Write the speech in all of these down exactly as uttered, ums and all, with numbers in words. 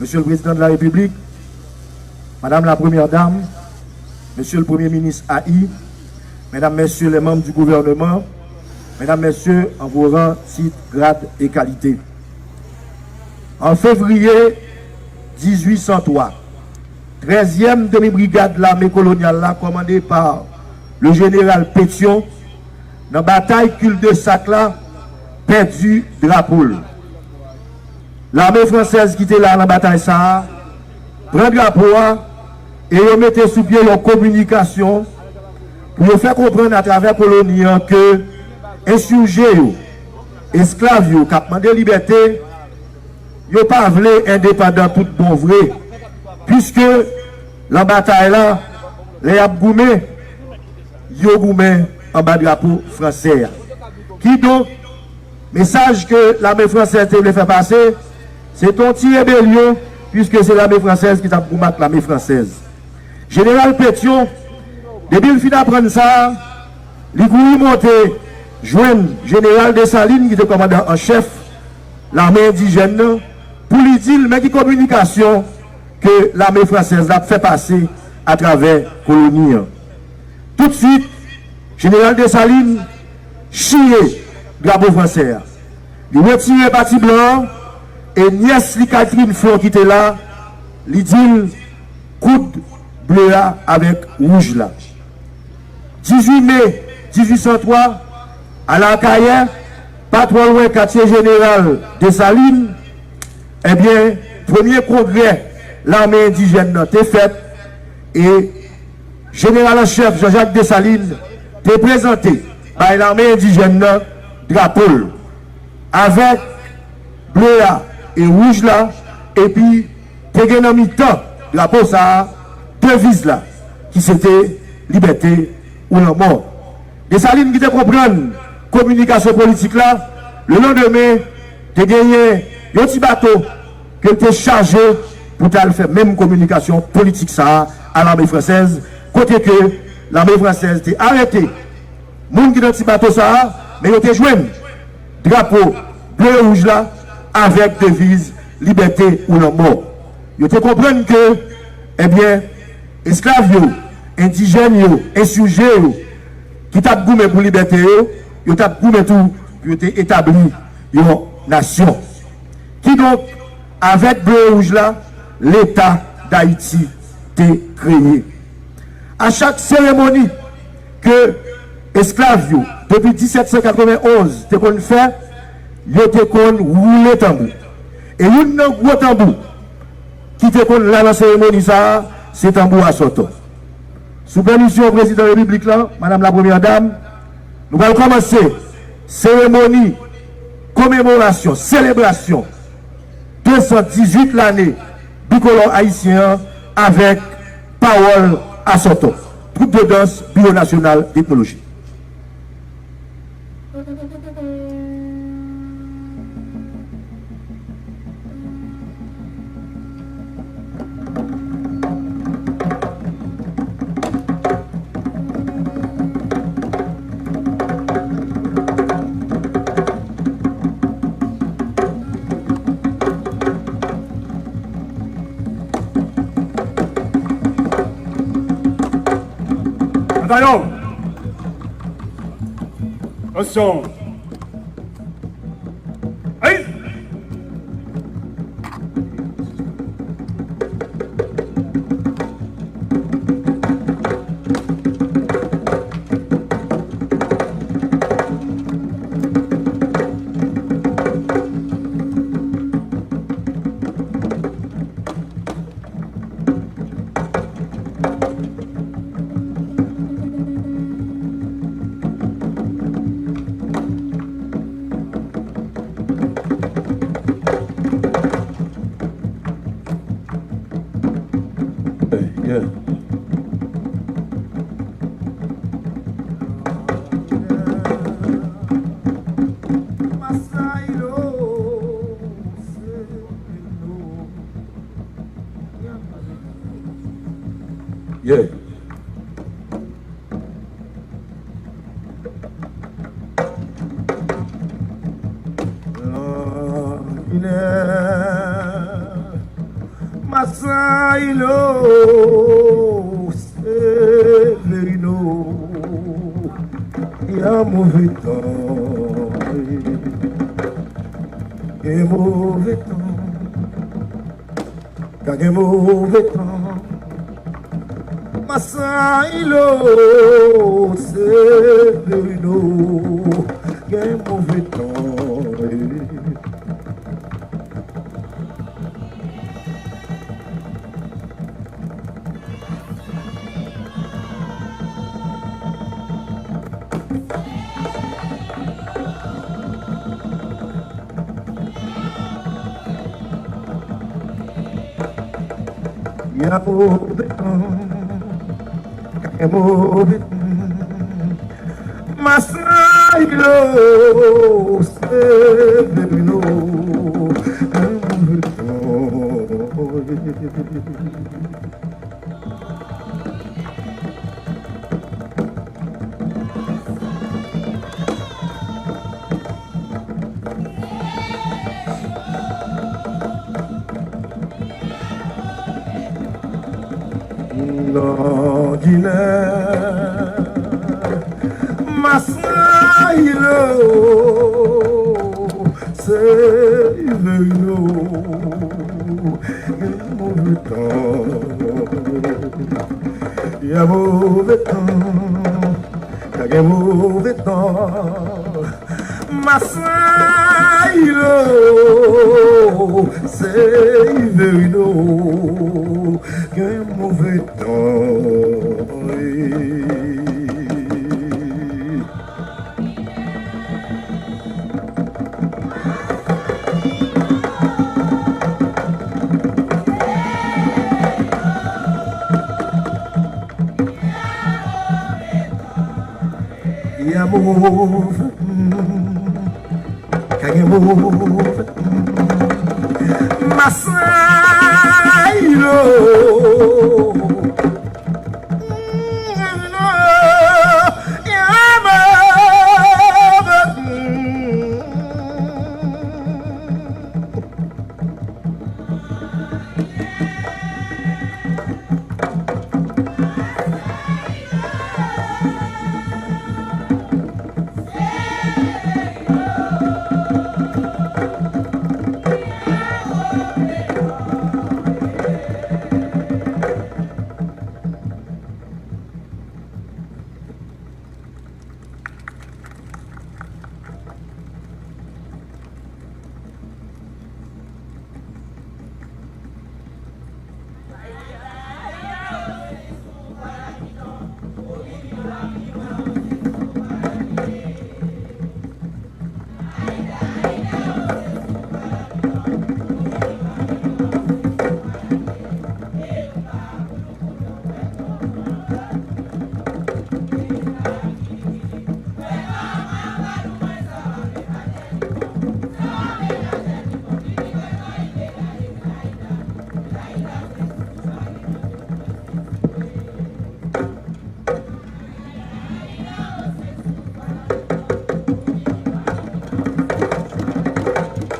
Monsieur le Président de la République, Madame la Première Dame, Monsieur le Premier ministre A I, Mesdames, Messieurs les membres du gouvernement, Mesdames, Messieurs, en vos rangs, titres, grades et qualités. En février dix-huit cent trois, trèzyèm demi-brigad lame kolonyal la, kòmande pa le jeneral Pétion, nan batay Cul-de-Sac la, pèdi drapo l. Lame fransèz ki te la nan batay sa a pran drapo a e yo mete sou pye yon kominikasyon pou yo fè konprann atravè koloni an ke ensije yo, esklav yo k ap mande libète, yo pa vle endepandan tout bon vre, piske nan batay la, lè y ap goumen, yo goumen anba drapo fransè a. Kidonk, mesaj ke lame fransèz te vle fè pase, se te yon ti rebelyon, piske se lame fransèz ki t ap goumen ak lame fransèz. Jeneral Pétion, depi l fin aprann sa, li kouri monte jwenn jeneral Desalin, ki te kòmandan an chèf lame endijèn nan, pou li di l men ki kominikasyon ke lame fransèz la ap fè pase atravè koloni an. Toutswit, jeneral Desalin chire drapo fransè a. Li retire pati blan an, e nyès li Catherine Flon ki te la, li di l koud ble a avèk wouj la. Dizuit me dizuit san twa, Alakayè, pa twò lwen katye jeneral Desalin, ebyen, premye kongrè lame endijèn nan te fèt, e jeneral an chèf Jean-Jacques Dessalines te prezante bay lame endijèn nan drapo l, avèk ble a e wouj la, epi te gen nan mitan drapo sa a deviz la, ki se te libète ou lanmò. Desalin ki te konprann kominikasyon politik la, lelandemen, te genyen yon ti bato ke l te chaje pou t al fè menm kominikasyon politik sa a a lame fransèz, kote ke lame fransèz te arete moun ki nan ti bato sa a, men yo te jwenn drapo ble e wouj la avèk deviz libète ou lanmò. Yo te konprann ke, ebyen, esklav yo, endijèn yo, ensije yo, ki t ap goumen pou libète yo, yo t ap goumen tou pou yo te etabli yon nasyon. Kidonk, avèk ble e wouj la, Leta Dayiti te kreye. A chak seremoni ke esklav yo, depi disèt san katrevenn onz, te konn fè, yo te konn woule tanbou. E youn nan gwo tanbou ki te konn la nan seremoni sa a, se tanbou asòtò. Sou pèmisyon Prezidan Repiblik la, Madam la Premyè Dam, nou pral kòmanse seremoni komemorasyon, selebrasyon de san dizuit lane bikolò ayisyen an avèk pawòl asòtò, twoup de dans Biwo Nasyonal d'Etnoloji. Batayon! Tansyon! Hey! Yeah. Yeah. Aylo, Severino, y a move tan, gen move tan. Ka gen move tan. Masaylo, Severino, gen move tan. Y a move tan, ka gen move tan. Masaylo, Severino, gen move tan. Nan Ginè, Masaylo, Severino, gen move tan. Y a move tan, ka gen move tan. Masaylo, Severino, gen move tan. Y a move, ka gen move. Masaylo.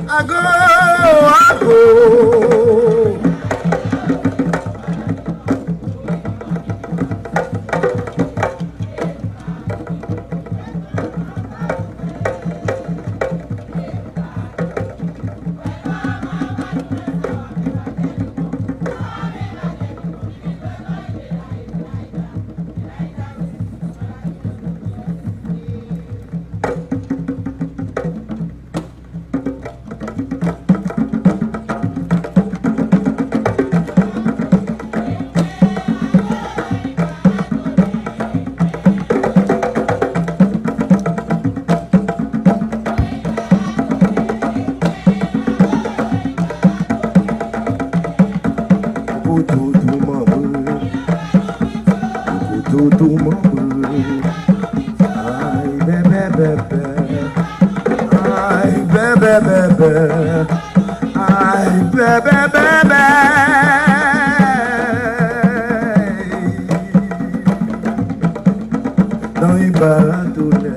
Ago, ago. Pou toutou manbre, pou toutou manbre. Ay, bèbè, bèbè. Ay, bèbè, bèbè. Ay, bèbè, bèbè. Nan yon bal doulè.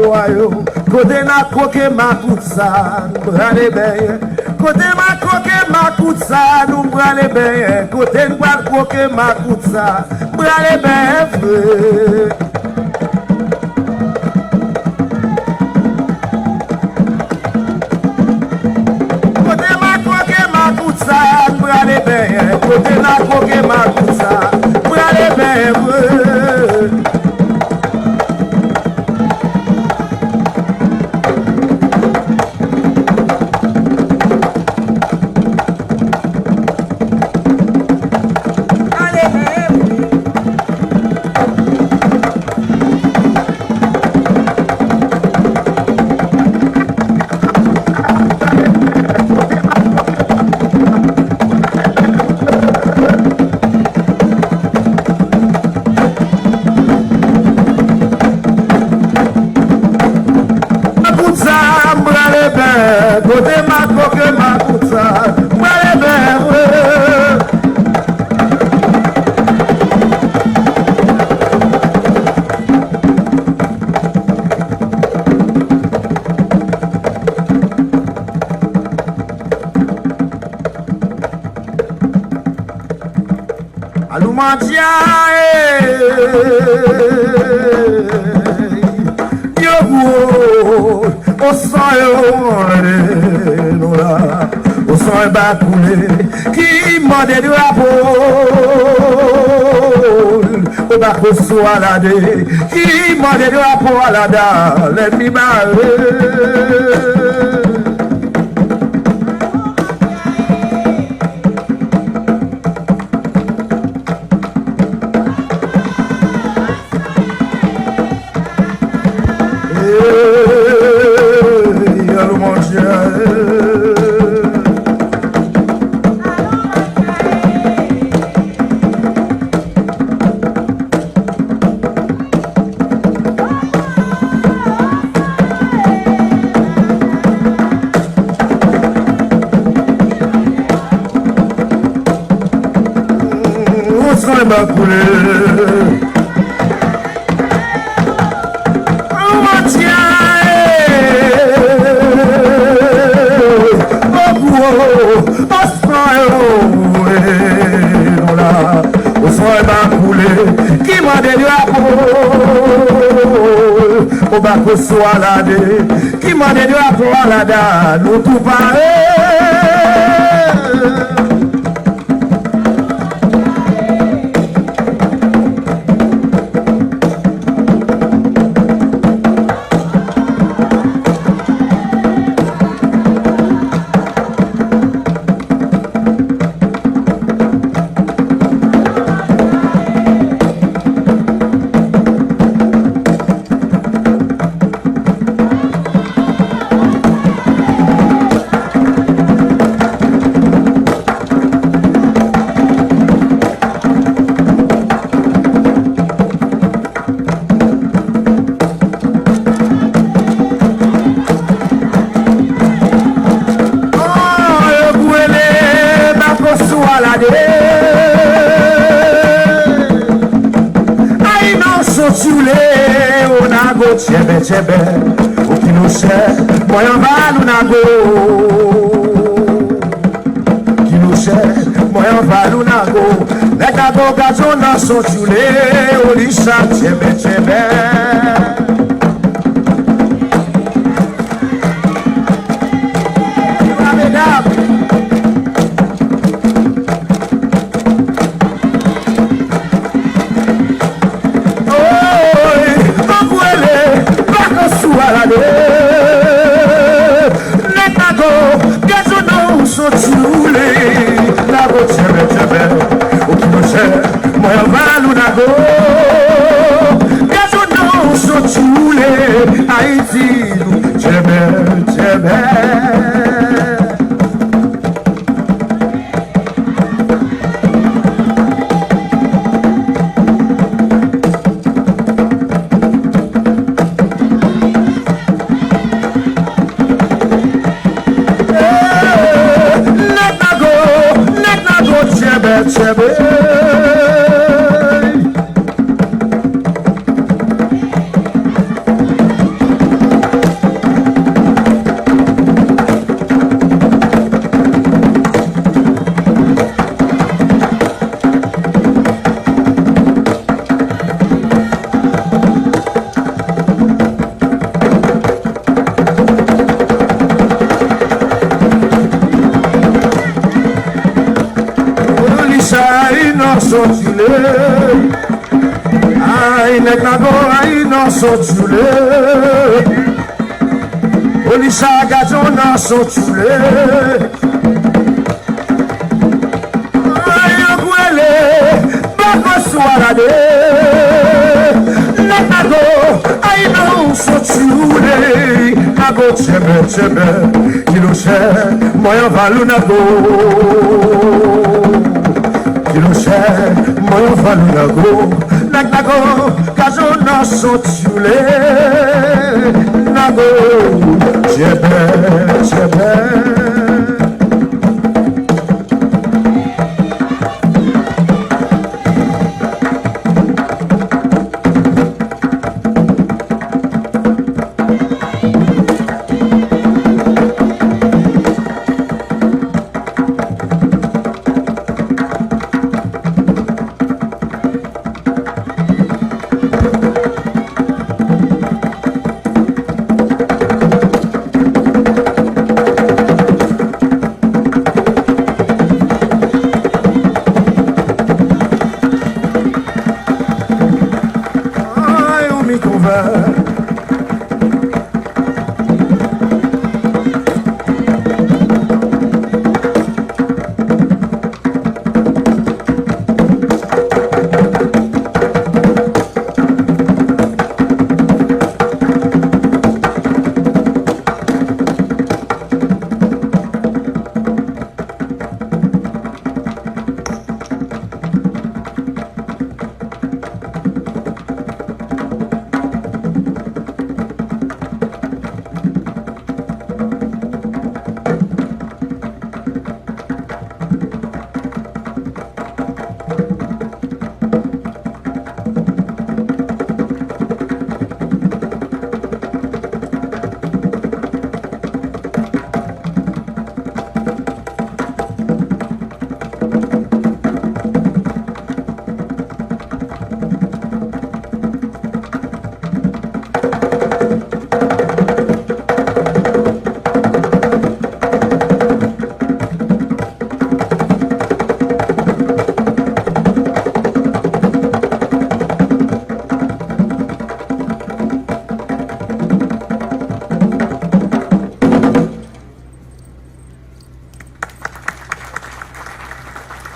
Kote n a kwoke makout sa, n prale benyen. Kote m a kwoke makout sa, nou prale benyen. Kote n pral kwoke makout sa, n prale benyen vre. Kote m a kwoke makout sa, n prale benyen. Kote m a kwoke makout sa, n prale benyen vre. Makout sa, m prale benyen. Kote m a kwoke makout sa, m prale benyen vre. Aloumandja, ey, yo gwo, osan yo mande nou la, osan e ba koule, ki mande drapo, o ba koso alade, ki mande drapo alada, lènmi bare. Ey, alo, Bondye. Ou son ba koule. Ou manti a, eh. O gwo, o son yo, eh, nou la. Ou son ba koule. Ki mande drapo, o ba koso alade. Ki mande drapo alada, nou tou pare. Oh, yo boule bako sou alade. Ay non, son tchoule, o nago, tchèbè, tchèbè. O kilo chè, mwen anba lou nago. Kilo chè, mwen anba lou nago. Nèg nago gazon nan son tchoule, o li sa tchèbè, tchèbè. Viva, medam! Oy, anvwele, bako sou alade. Nèg nago, gazon nan ou son tchoule. Nago tchèbè, tchèbè, o kilo chè, mwen anba lou nago. Gazon nan ou son tchoule. Ayiti, nou tchèbè, tchèbè. Nèg nago, nèg nago, tchèbè, tchèbè. Sotile. Ay, nèg Nago, ay, non, sotile. Olisa, gad yon non, sotile. Ay, yo kwele, bako sou alade. Nèg Nago, ay, non, sotile. Nago, tchebe, tchebe. Kilo chè, mwen an valou Nago. Kilo chè, mwen an valou Nago. Nèg Nago, gad yon non, sotile. Nago, tchebe, tchebe. Ay, yon mikwo vè.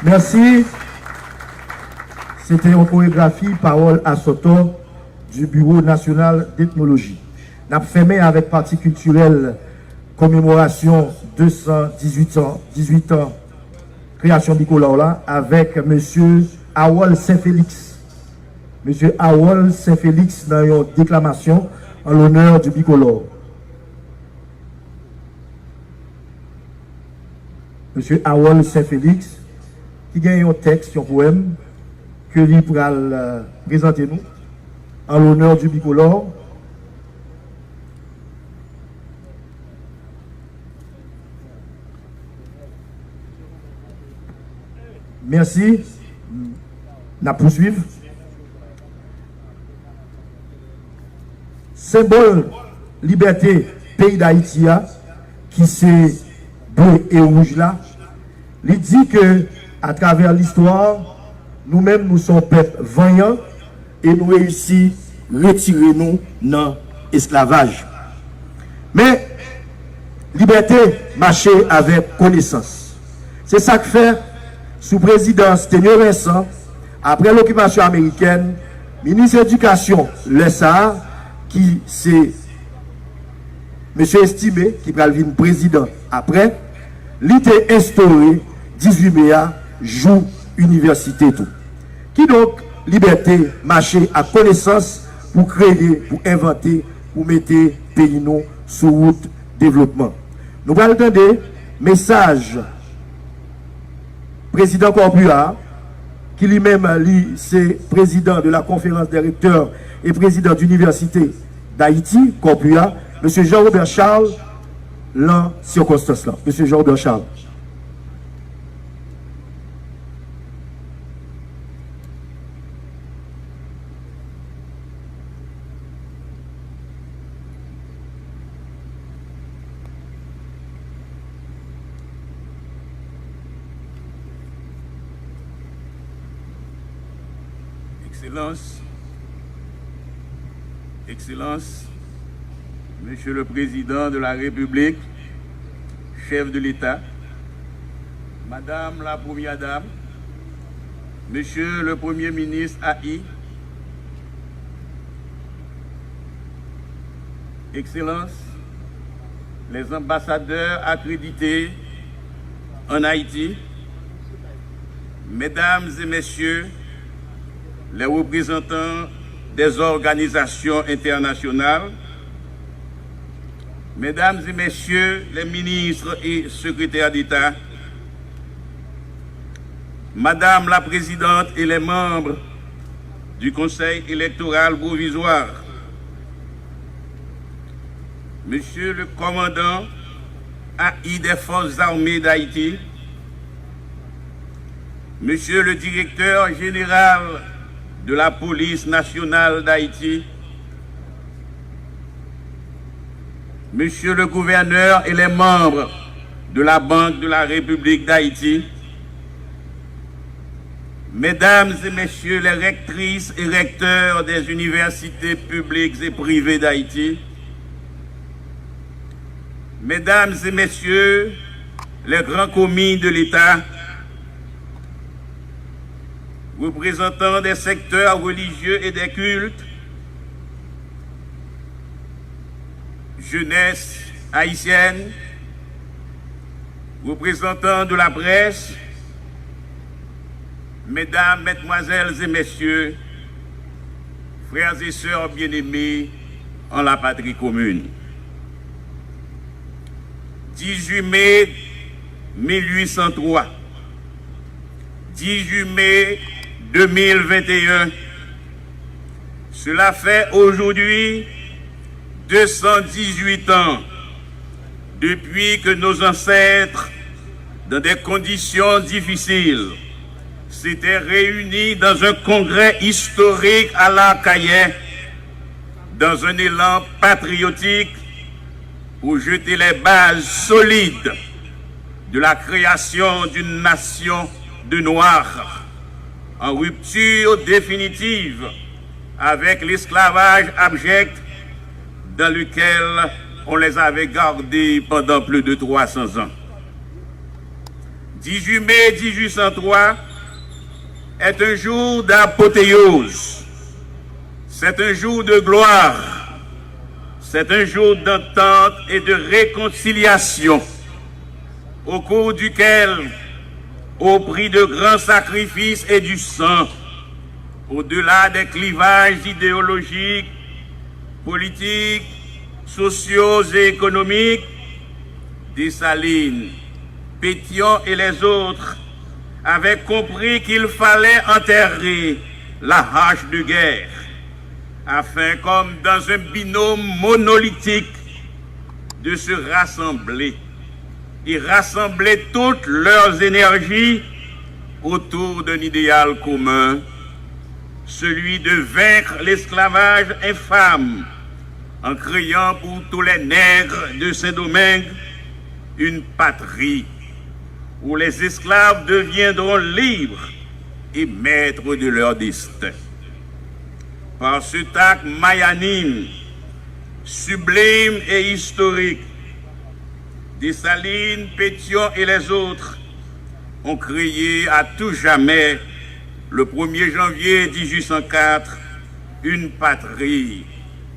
Mèsi. Se te yon koregrafi Pawòl Asòtò du Bureau National d'Ethnologie. N ap fèmen avèk pati kiltirèl komemorasyon de san dizuit an, dizuit an kreyasyon Bikolò la avèk mesye Harold Saint Félix. Mesye Harold Saint Félix nan yon deklamasyon an lonè du Bikolò. Mesye Harold Saint Félix, ki gen yon tèks, yon powèm, ke li pral, euh, prezante nou, an lonè du Bikolò. Mèsi. N ap pouswiv. Senbòl libète peyi Dayiti a, ki se ble e wouj la, li di ke, atravè listwa, nou menm, nou se yon pèp vanyan e nou reyisi retire nou nan esklavaj. Men, libète mache avèk konesans. Se sa k fè, sou prezidans Tenyo Vensan, apre lokipasyon amerikèn, minis edikasyon lè sa a, ki se mesye Estimé, ki pral vin prezidan apre, li te enstore dizuit me a jou inivèsite tou. Kidonk, libète mache ak konesans pou kreye, pou envante, pou mete peyi nou sou wout devlopman. Nou pral tande mesaj prezidan Corpua, ki li menm, li se prezidan de la Conférence des Recteurs et président d'Université d'Haïti, Corpua, mesye Jean Robert Charles, lan sikonstans lan. Mesye Jean Robert Charles. Excellence, Excellence, Monsieur le Président de la République, Chef de l'État, Madame la Première Dame, Monsieur le Premier ministre A I, Excellence, les ambassadeurs accrédités en Haïti, Mesdames et Messieurs les représentants des organisations internationales, Mesdames et Messieurs les ministres et secrétaires d'État, Madame la Présidente et les membres du Conseil électoral provisoire, Monsieur le Commandant A I des Forces armées d'Haïti, Monsieur le Directeur général de la Police nationale d'Haïti, Monsieur le Gouverneur et les membres de la Banque de la République d'Haïti, Mesdames et Messieurs les rectrices et recteurs des universités publiques et privées d'Haïti, Mesdames et Messieurs les grands commis de l'État, représentants des secteurs religieux et des cultes, jeunesse haïtienne, représentants de la presse, Mesdames, Mesdemoiselles et Messieurs, frères et sœurs bien-aimés en la patrie commune. Dix-huit mai mille huit cent trois, dix-huit mai deux mille vingt et un, cela fait aujourd'hui deux cent dix-huit ans depuis que nos ancêtres, dans des conditions difficiles, s'étaient réunis dans un congrès historique à Lacayette, dans un élan patriotique pour jeter les bases solides de la création d'une nation de Noirs, en rupture définitive avec l'esclavage abject dans lequel on les avait gardés pendant plus de trois cents ans. Dix-huit mai dix-huit cent trois est un jour d'apothéose, c'est un jour de gloire, c'est un jour d'entente et de réconciliation, au cours duquel, au prix de grands sacrifices et du sang, au-delà des clivages idéologiques, politiques, sociaux et économiques, Dessalines, Pétion et les autres avaient compris qu'il fallait enterrer la hache de guerre, afin, comme dans un binôme monolithique, de se rassembler et rassembler toutes leurs énergies autour d'un idéal commun, celui de vaincre l'esclavage infâme en créant pour tous les nègres de Saint-Domingue une patrie où les esclaves deviendront libres et maîtres de leur destin. Par cet acte magnanime, sublime et historique, Dessalines, Pétion et les autres ont créé à tout jamais, le premier janvier dix-huit cent quatre, une patrie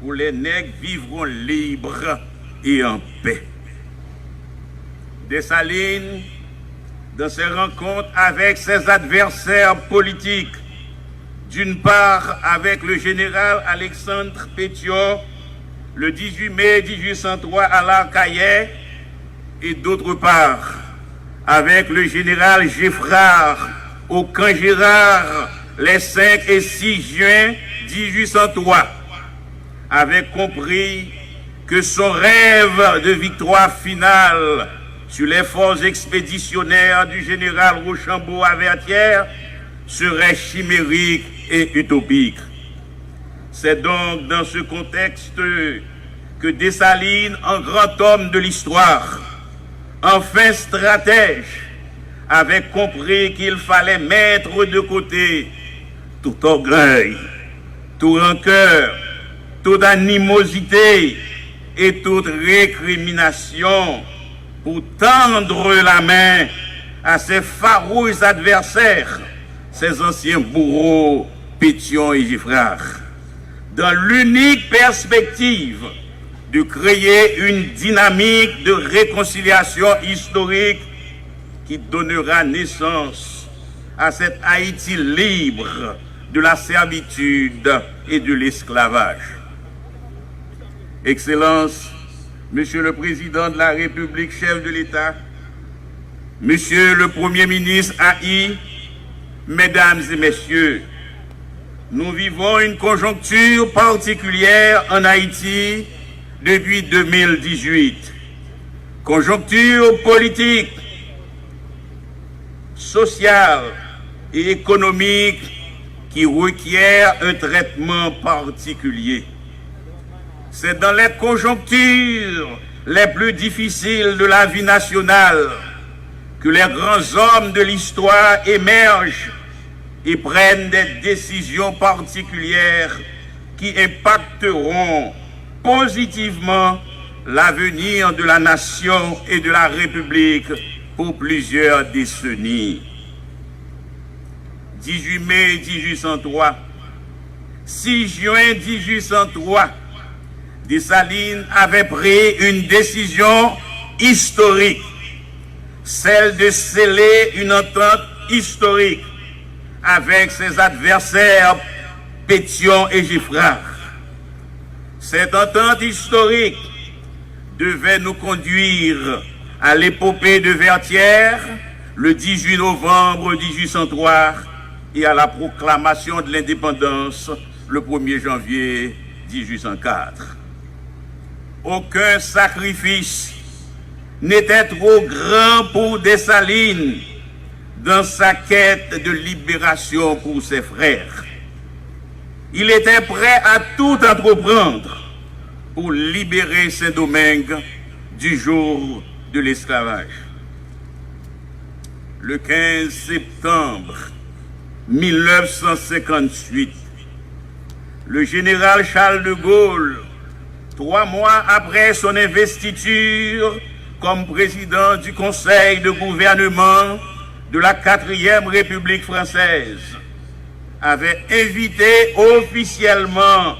où les nègres vivront libres et en paix. Dessalines, dans ses rencontres avec ses adversaires politiques, d'une part avec le général Alexandre Pétion le dix-huit mai dix-huit cent trois à Lacayette et d'autre part avec le général Geffrard au camp Gérard les cinq et six juin dix-huit cent trois, avait compris que son rêve de victoire finale sur les forces expéditionnaires du général Rochambeau à Vertières serait chimérique et utopique. C'est donc dans ce contexte que Dessalines, en grand homme de l'histoire, en fin stratège, avait compris qu'il fallait mettre de côté tout orgueil, tout rancœur, toute animosité et toute récrimination pour tendre la main à ses farouches adversaires, ses anciens bourreaux, Pétion et Geffrard, dans l'unique perspective de créer une dynamique de réconciliation historique qui donnera naissance à cette Haïti libre de la servitude et de l'esclavage. Excellence, Monsieur le Président de la République, chef de l'État, Monsieur le Premier ministre A I, Mesdames et Messieurs, nous vivons une conjoncture particulière en Haïti depuis deux mille dix-huit. Conjoncture politique, sociale et économique qui requiert un traitement particulier. C'est dans les conjonctures les plus difficiles de la vie nationale que les grands hommes de l'histoire émergent et prennent des décisions particulières qui impacteront positivement l'avenir de la nation et de la République pour plusieurs décennies. Dix-huit mai dix-huit cent trois, six juin dix-huit cent trois, Dessalines avait pris une décision historique, celle de sceller une entente historique avec ses adversaires Pétion et Geffrard. Cette entente historique devait nous conduire à l'épopée de Vertières le dix-huit novembre dix-huit cent trois et à la proclamation de l'indépendance le premier janvier dix-huit cent quatre. Aucun sacrifice n'était trop grand pour Dessalines dans sa quête de libération pour ses frères. Il était prêt à tout entreprendre pour libérer Saint-Domingue du joug de l'esclavage. Le quinze septembre mille neuf cent cinquante-huit, le général Charles de Gaulle, trois mois après son investiture comme président du Conseil de gouvernement de la Quatrième République française, avait invité officiellement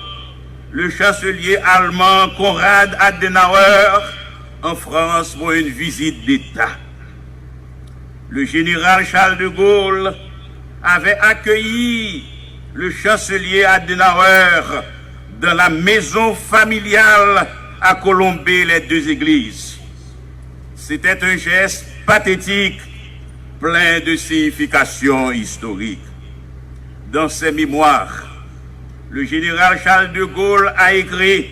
le chancelier allemand Konrad Adenauer en France pour une visite d'État. Le général Charles de Gaulle avait accueilli le chancelier Adenauer dans la maison familiale à Colombey-les-Deux-Églises. C'était un geste pathétique, plein de signification historique. Dans ses mémoires, le général Charles de Gaulle a écrit :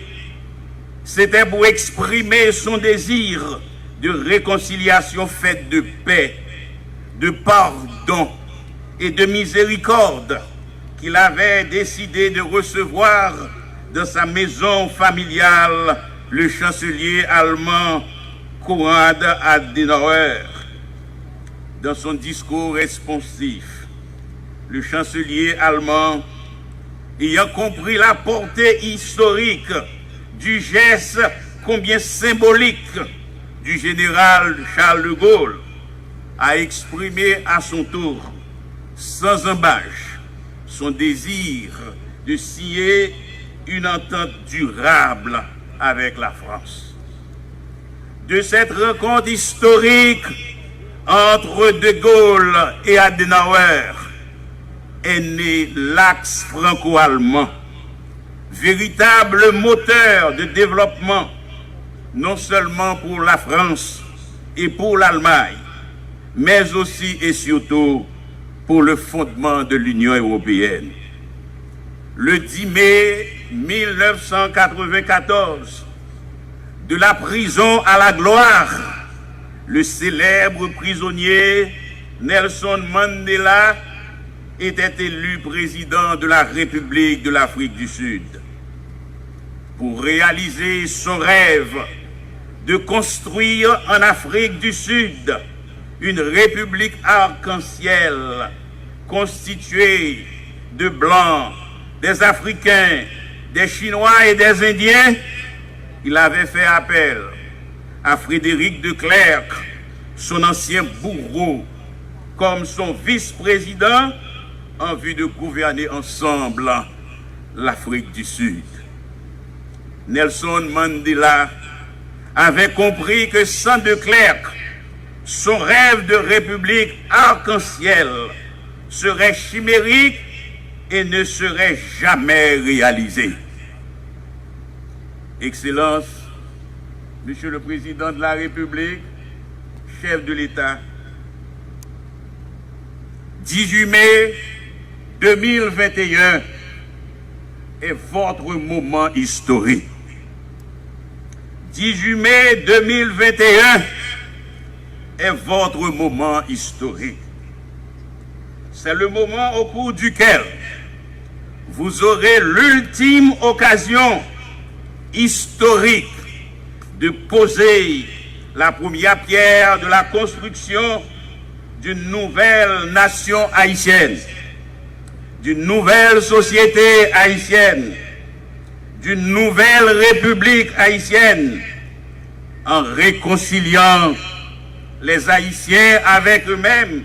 C'était pour exprimer son désir de réconciliation faite de paix, de pardon et de miséricorde qu'il avait décidé de recevoir dans sa maison familiale le chancelier allemand Konrad Adenauer. Dans son discours responsif, le chancelier allemand, ayant compris la portée historique du geste combien symbolique du général Charles de Gaulle, a exprimé à son tour, sans ambages, son désir de signer une entente durable avec la France. De cette rencontre historique entre De Gaulle et Adenauer est né l'axe franco-allemand, véritable moteur de développement non seulement pour la France et pour l'Allemagne, mais aussi et surtout pour le fondement de l'Union européenne. Le dix mai mille neuf cent quatre-vingt-quatorze, de la prison à la gloire, le célèbre prisonnier Nelson Mandela était élu président de la République de l'Afrique du Sud. Pour réaliser son rêve de construire en Afrique du Sud une république arc-en-ciel constituée de Blancs, des Africains, des Chinois et des Indiens, il avait fait appel à Frédéric de Klerk, son ancien bourreau, comme son vice-président en vue de gouverner ensemble l'Afrique du Sud. Nelson Mandela avait compris que sans de Klerk, son rêve de république arc-en-ciel serait chimérique et ne serait jamais réalisé. Excellence, Monsieur le Président de la République, chef de l'État, dix-huit mai deux mille vingt et un est votre moment historique. Dix-huit mai deux mille vingt et un est votre moment historique. C'est le moment au cours duquel vous aurez l'ultime occasion historique de poser la première pierre de la construction d'une nouvelle nation haïtienne, d'une nouvelle société haïtienne, d'une nouvelle République haïtienne, en réconciliant les Haïtiens avec eux-mêmes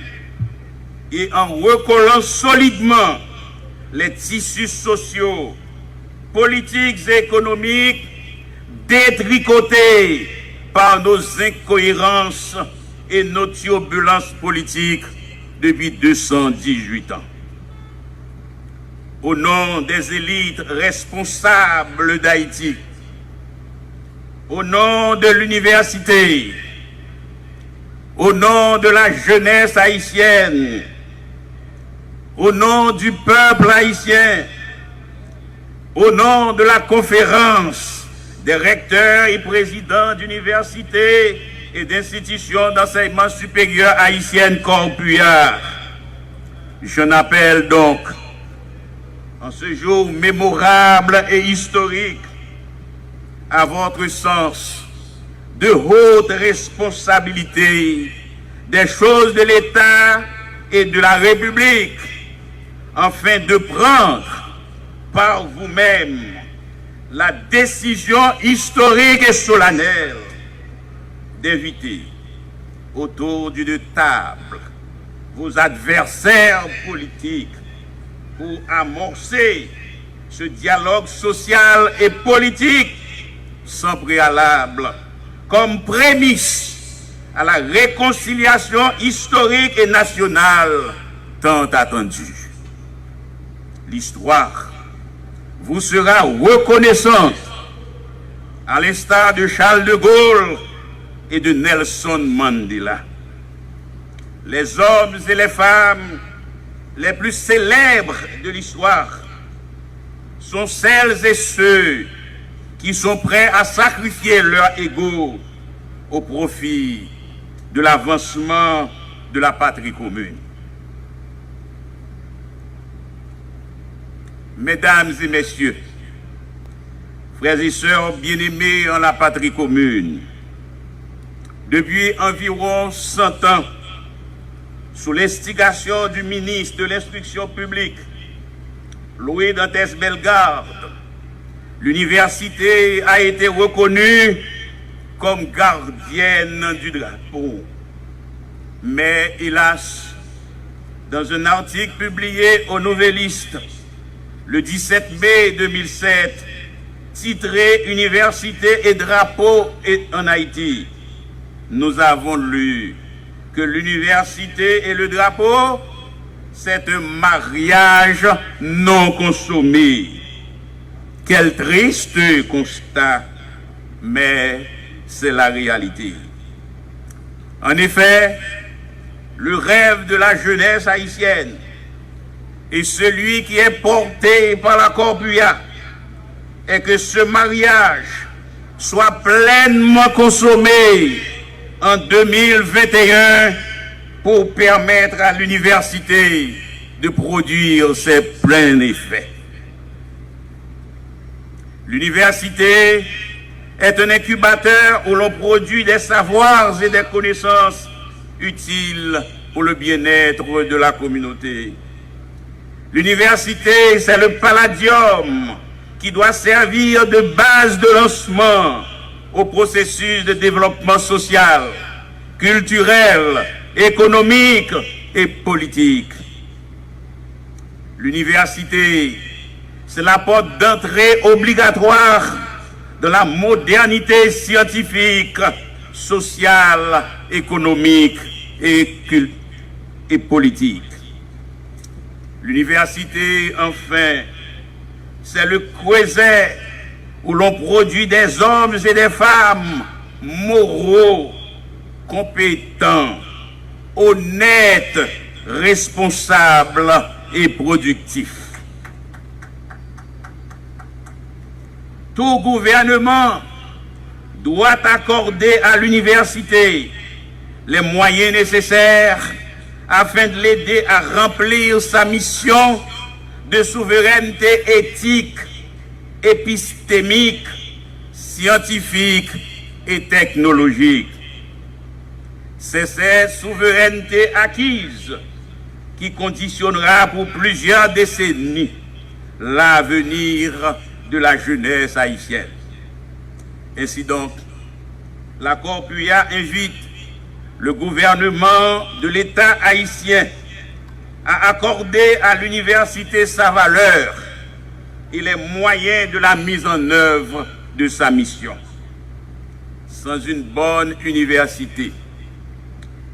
et en recollant solidement les tissus sociaux, politiques et économiques détricotés par nos incohérences et nos turbulences politiques depuis deux cent dix-huit ans. Au nom des élites responsables d'Haïti, au nom de l'université, au nom de la jeunesse haïtienne, au nom du peuple haïtien, au nom de la conférence des recteurs et présidents d'universités et d'institutions d'enseignement supérieur haïtiennes, Corpuha, j'en appelle donc, en ce jour mémorable et historique, à votre sens de haute responsabilité des choses de l'État et de la République, afin de prendre par vous-même la décision historique et solennelle d'inviter autour d'une table vos adversaires politiques pour amorcer ce dialogue social et politique sans préalable comme prémisse à la réconciliation historique et nationale tant attendue. L'histoire vous sera reconnaissante, à l'instar de Charles de Gaulle et de Nelson Mandela. Les hommes et les femmes les plus célèbres de l'histoire sont celles et ceux qui sont prêts à sacrifier leur ego au profit de l'avancement de la patrie commune. Mesdames et messieurs, frères et sœurs bien-aimés en la patrie commune, depuis environ cent ans, sous l'instigation du ministre de l'Instruction publique, Louis Dantès Bellegarde, l'université a été reconnue comme gardienne du drapeau. Mais hélas, dans un article publié au Nouvelliste le dix-sept mai deux mille sept, titré Université et drapeau en Haïti, nous avons lu que l'université et le drapeau, c'est un mariage non consommé. Quel triste constat, mais c'est la réalité. En effet, le rêve de la jeunesse haïtienne et celui qui est porté par la Corpuha est que ce mariage soit pleinement consommé en deux mille vingt et un pour permettre à l'université de produire ses pleins effets. L'université est un incubateur où l'on produit des savoirs et des connaissances utiles pour le bien-être de la communauté. L'université, c'est le palladium qui doit servir de base de lancement au processus de développement social, culturel, économique et politique. L'université, c'est la porte d'entrée obligatoire dans la modernité scientifique, sociale, économique et, cul- et politique. L'université, enfin, c'est le creuset où l'on produit des hommes et des femmes moraux, compétents, honnêtes, responsables et productifs. Tout gouvernement doit accorder à l'université les moyens nécessaires afin de l'aider à remplir sa mission de souveraineté éthique, épistémique, scientifique et technologique. C'est cette souveraineté acquise qui conditionnera pour plusieurs décennies l'avenir de la jeunesse haïtienne. Ainsi donc, l'accord PUA invite le gouvernement de l'État haïtien à accorder à l'université sa valeur et les moyens de la mise en œuvre de sa mission. Sans une bonne université,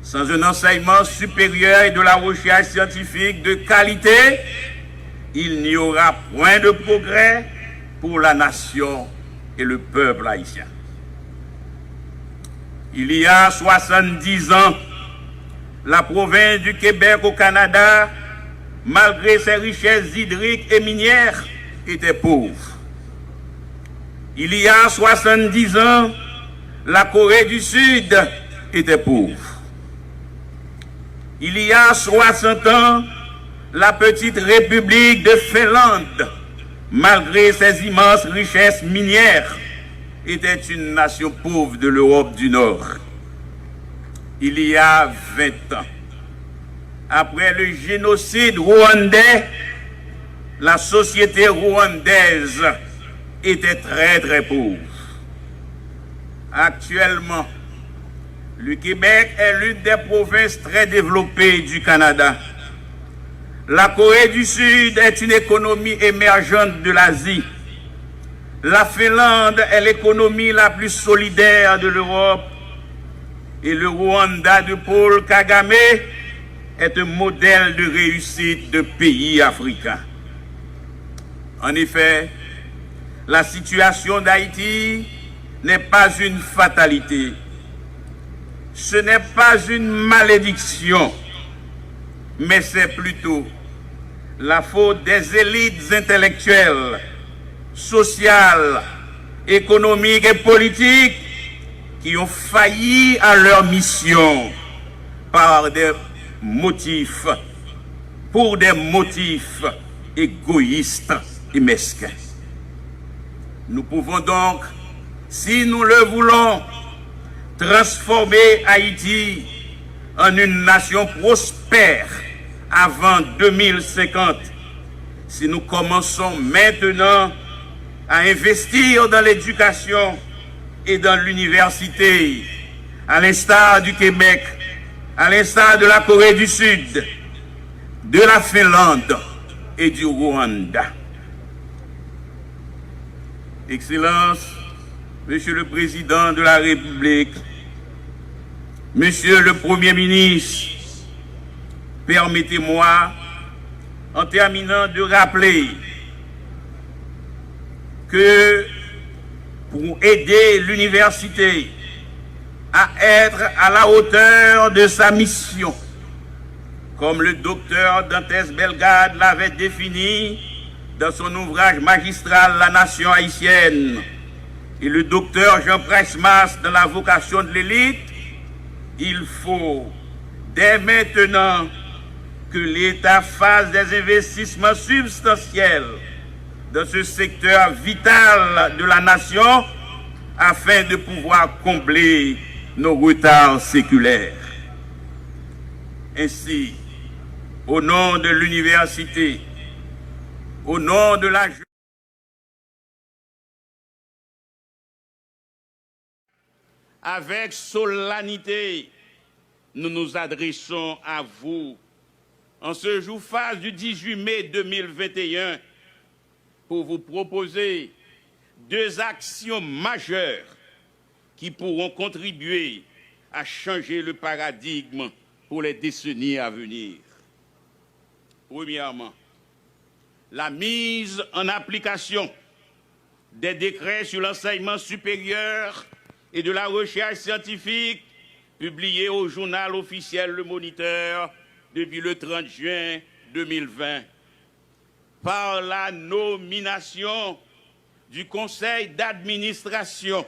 sans un enseignement supérieur et de la recherche scientifique de qualité, il n'y aura point de progrès pour la nation et le peuple haïtien. Il y a soixante-dix ans, la province du Québec au Canada, malgré ses richesses hydriques et minières, était pauvre. Il y a soixante-dix ans, la Corée du Sud était pauvre. Il y a soixante ans, la petite République de Finlande, malgré ses immenses richesses minières, était une nation pauvre de l'Europe du Nord. Il y a vingt ans, après le génocide rwandais, la société rwandaise était très, très pauvre. Actuellement, le Québec est l'une des provinces très développées du Canada. La Corée du Sud est une économie émergente de l'Asie. La Finlande est l'économie la plus solidaire de l'Europe. Et le Rwanda de Paul Kagame est un modèle de réussite de pays africains. En effet, la situation d'Haïti n'est pas une fatalité. Ce n'est pas une malédiction, mais c'est plutôt la faute des élites intellectuelles, sociales, économiques et politiques qui ont failli à leur mission par des motifs, pour des motifs égoïstes et mesquins. Nous pouvons donc, si nous le voulons, transformer Haïti en une nation prospère avant deux mille cinquante, si nous commençons maintenant à investir dans l'éducation et dans l'université, à l'instar du Québec, à l'instar de la Corée du Sud, de la Finlande et du Rwanda. Excellence, Monsieur le Président de la République, Monsieur le Premier ministre, permettez-moi, en terminant, de rappeler que pour aider l'université à être à la hauteur de sa mission, comme le docteur Dantès Bellegarde l'avait défini dans son ouvrage magistral La Nation haïtienne et le docteur Jean Price-Mars dans La vocation de l'élite, il faut, dès maintenant, que l'État fasse des investissements substantiels dans ce secteur vital de la nation afin de pouvoir combler nos retards séculaires. Ainsi, au nom de l'université, Au nom de la ju- Avec solennité, nous nous adressons à vous en ce jour faste du dix-huit mai deux mille vingt et un pour vous proposer deux actions majeures qui pourront contribuer à changer le paradigme pour les décennies à venir. Premièrement, la mise en application des décrets sur l'enseignement supérieur et de la recherche scientifique publiés au journal officiel Le Moniteur depuis le trente juin deux mille vingt, par la nomination du conseil d'administration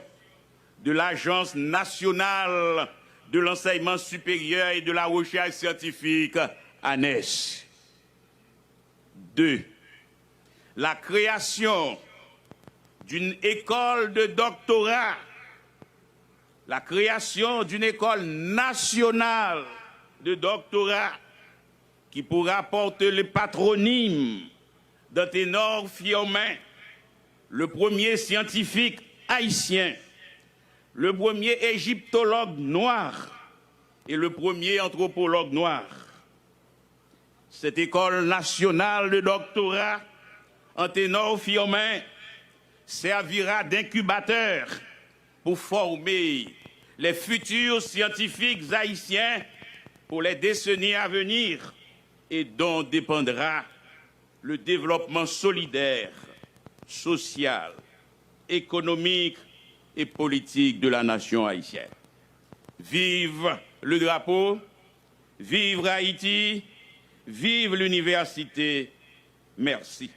de l'Agence nationale de l'enseignement supérieur et de la recherche scientifique, ANESS. Deux, la création d'une école de doctorat, la création d'une école nationale de doctorat qui pourra porter le patronyme d'Anténor Firmin, le premier scientifique haïtien, le premier égyptologue noir et le premier anthropologue noir. Cette école nationale de doctorat Anténor Firmin servira d'incubateur pour former les futurs scientifiques haïtiens pour les décennies à venir et dont dépendra le développement solidaire, social, économique et politique de la nation haïtienne. Vive le drapeau, vive Haïti, vive l'université. Merci.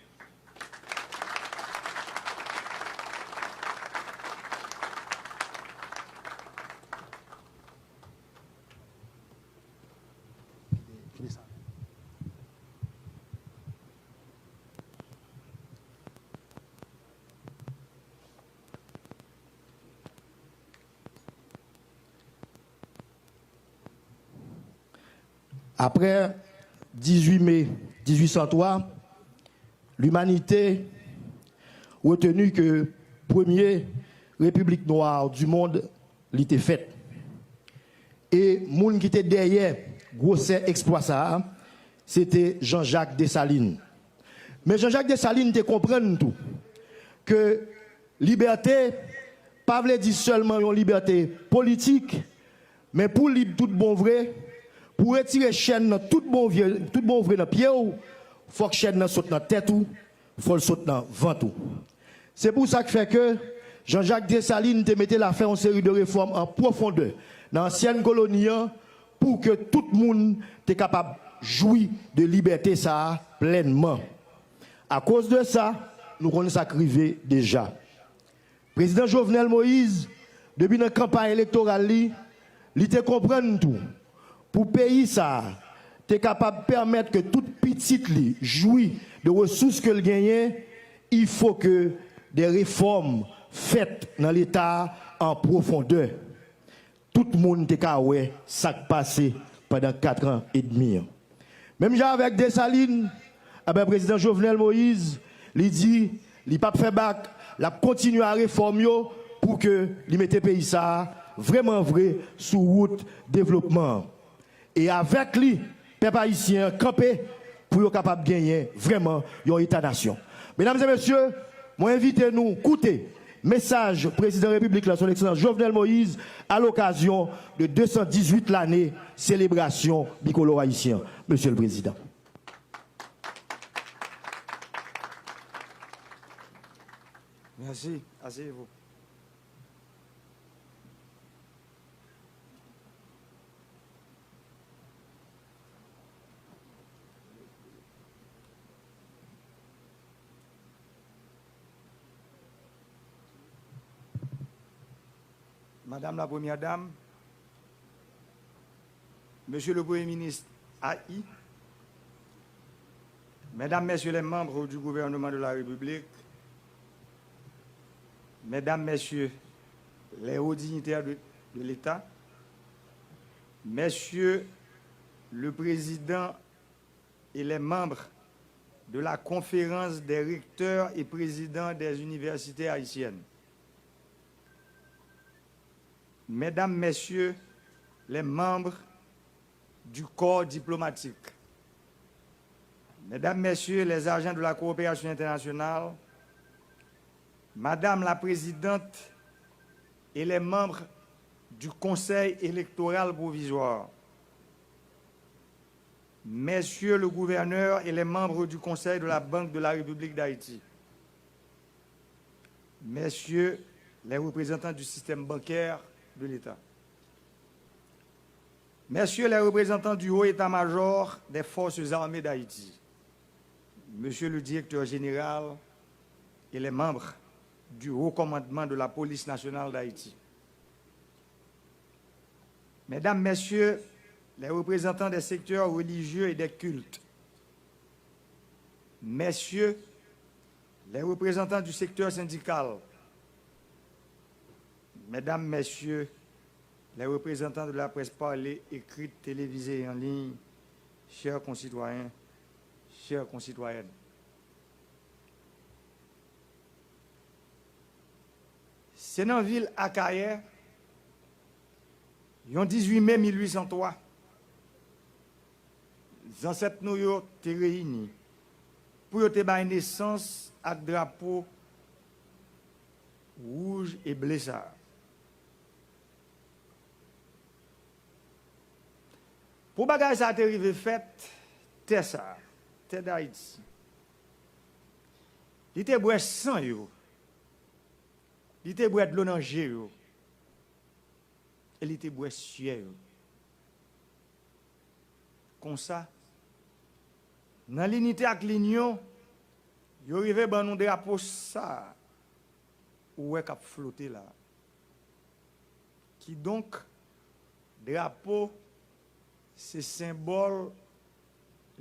Après dix-huit mai dix-huit cent trois, l'humanité retenut que premier république noire du monde li te fèt. E moun ki te dèyè gwosè eksplwa sa a, se te Jean-Jacques Dessalines. Men Jean-Jacques Dessalines te konprann tou ke libète pa vle di sèlman yon libète politik, men pou w lib tout bon vre, pou w retire chèn nan tout bon vre, tout bon vre nan pye w, fòk chèn nan sot nan tèt ou, fò l sot nan vant ou. Se pou sa k fè ke Jean-Jacques Dessalines te mete l a fè yon seri de refòm an pwofondè nan ansyèn koloni an pou ke tout moun te kapab jwi de libète sa a plènman. Akoz de sa, nou konn sa k rive deja. Prezidan Jovenel Moïse, depi nan kanpay elektoral li, li te konprann tou, pou peyi sa a te kapab pèmèt ke tout pitit li jwi de resous ke l genyen, il faut que des réformes fèt nan Leta a an pwofondè. Tout moun te ka wè sa k pase pandan kat an edmi an. Menm jan avèk Desalin, enben, prezidan Jovenel Moïse, li di li p ap fè bak, l ap kontinye a refòm yo pou ke li mete peyi sa a vrèman vre sou wout devlopman an. E avèk li, pèp ayisyen an kanpe pou yo kapab genyen vrèman yon Eta nasyon. Medam e mesye, mwen envite nou koute mesaj Prezidan Repiblik la, Son Ekselans Jovenel Moïse, alokazyon de de san dizuit lane selebrasyon bikolò ayisyen an. Mesye le Prezidan. Merci. Asseyez-vous. Madame la Première Dame, Monsieur le Premier ministre A I, Mesdames, Messieurs les membres du gouvernement de la République, Mesdames, Messieurs les hauts dignitaires de, de l'État, Messieurs le Président et les membres de la Conférence des recteurs et présidents des universités haïtiennes. Mesdames, Messieurs les membres du corps diplomatique, Mesdames, Messieurs les agents de la coopération internationale, Madame la Présidente et les membres du Conseil électoral provisoire, Messieurs le Gouverneur et les membres du Conseil de la Banque de la République d'Haïti, Messieurs les représentants du système bancaire de l'État, Messieurs les représentants du Haut État-Major des Forces Armées d'Haïti, Monsieur le Directeur Général et les membres du Haut Commandement de la Police Nationale d'Haïti, Mesdames, Messieurs les représentants des secteurs religieux et des cultes, Messieurs les représentants du secteur syndical, Mesdames, Messieurs les représentants de la presse parlée, écrite, télévisée et en ligne, chers concitoyens, chères concitoyennes. Se nan vil Akayè, yon dizuit me mil uit san twa, zansèt nou yo te reyini pou yo te bay nesans ak drapo wouj e ble sa a. Pou bagay sa a te rive fèt, tè sa a, tè Dayiti, li te bwè san yo, li te bwè dlo nan je yo, e li te bwè syè yo. Konsa, nan linite ak linyon, yo rive ban nou drapo sa a ou wè k ap flote la a. Kidonk, drapo se senbòl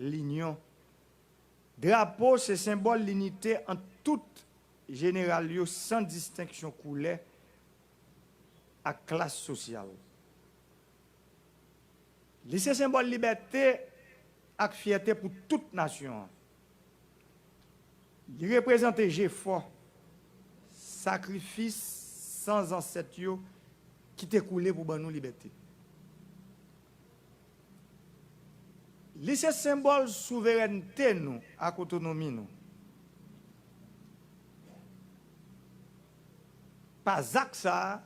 linyon. Drapo se senbòl linite ant tout jeneral yo san distenksyon koulè ak klas sosyal. Li se senbòl libète ak fyète pou tout nasyon an. Li reprezante jefò, sakrifis san zansèt yo ki te koule pou ban nou libète. Li se senbòl souverènte nou ak otonomi nou. Pa zak sa a,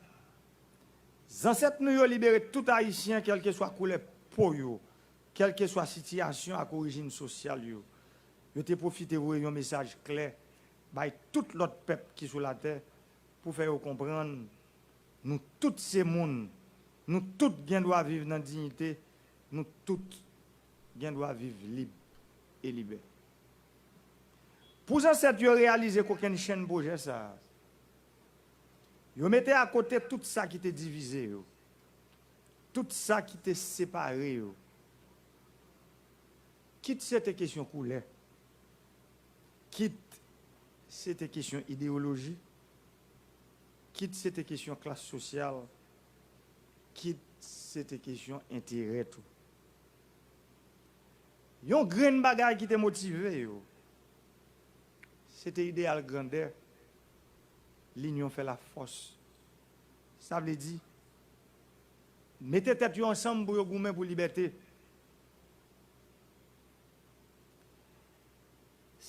zansèt nou yo libere tout Ayisyen, kèlkeswa koulè po yo, kèlkeswa sitiyasyon ak orijin sosyal yo. Yo te pwofite voye yon mesaj klè bay tout lòt pèp ki sou latè pou fè yo konprann nou tout se moun, nou tout gen dwa viv nan diyite, nou tout gen dwa viv lib e libè. Pou zansèt yo reyalize kokennchenn pwojè sa a, yo mete akote tout sa ki te divize yo, tout sa ki te separe yo, kit se te kesyon koulè, kit se te kesyon ideyoloji, kit se te kesyon klas sosyal, kit se te kesyon enterè tou. Yon grenn bagay ki te motive yo, se te ideyal grandè, linyon fè lafòs. Sa vle di, mete tèt yo ansanm pou yo goumen pou libète.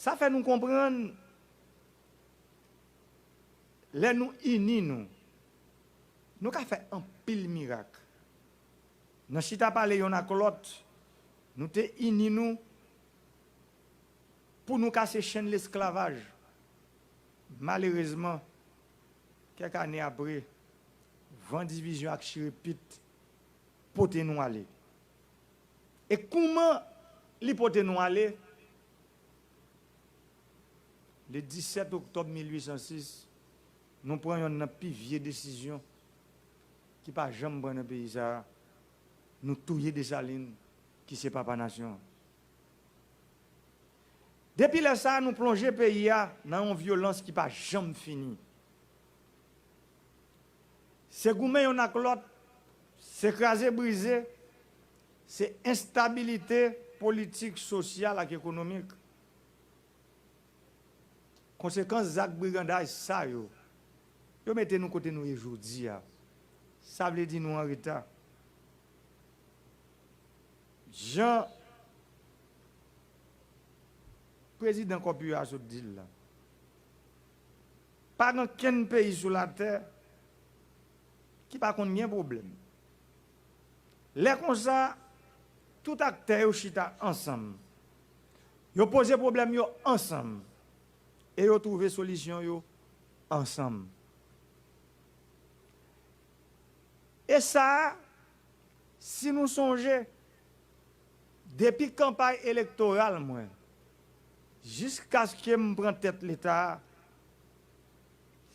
Sa fè nou konprann, lè nou ini nou, nou ka fè anpil mirak. Nan chita pale yonn ak lòt, nou te ini nou pou nou kase chenn lesklavaj. Malerezman, kèk ane apre, van divizyon ak chire pit pote nou ale. E kouman li pote nou ale? Le disèt oktòb mil uit san sis, nou pran yonn nan pi vye desizyon ki pa janm pran nan peyi sa a. Nou touye Desalin, ki se papa nasyon an. Depi lè sa a, nou plonje peyi a nan yon vyolans ki pa janm fini. Se goumen yonn ak lòt, se kraze brize, se enstabilite politik, sosyal ak ekonomik. Konsekans zak brigandaj sa yo, yo mete nou kote nou ye jodi a. Sa vle di nou an reta. Jan prezidan kòp yo a sot di l la, pa gen kenn peyi sou latè ki pa konn gen pwoblèm. Lè konsa, tout aktè yo chita ansanm. Yo poze pwoblèm yo ansanm. E yo twouve solisyon yo ansanm. E sa a, si nou sonje, depi kanpay elektoral mwen, jiskaske m pran tèt Leta a,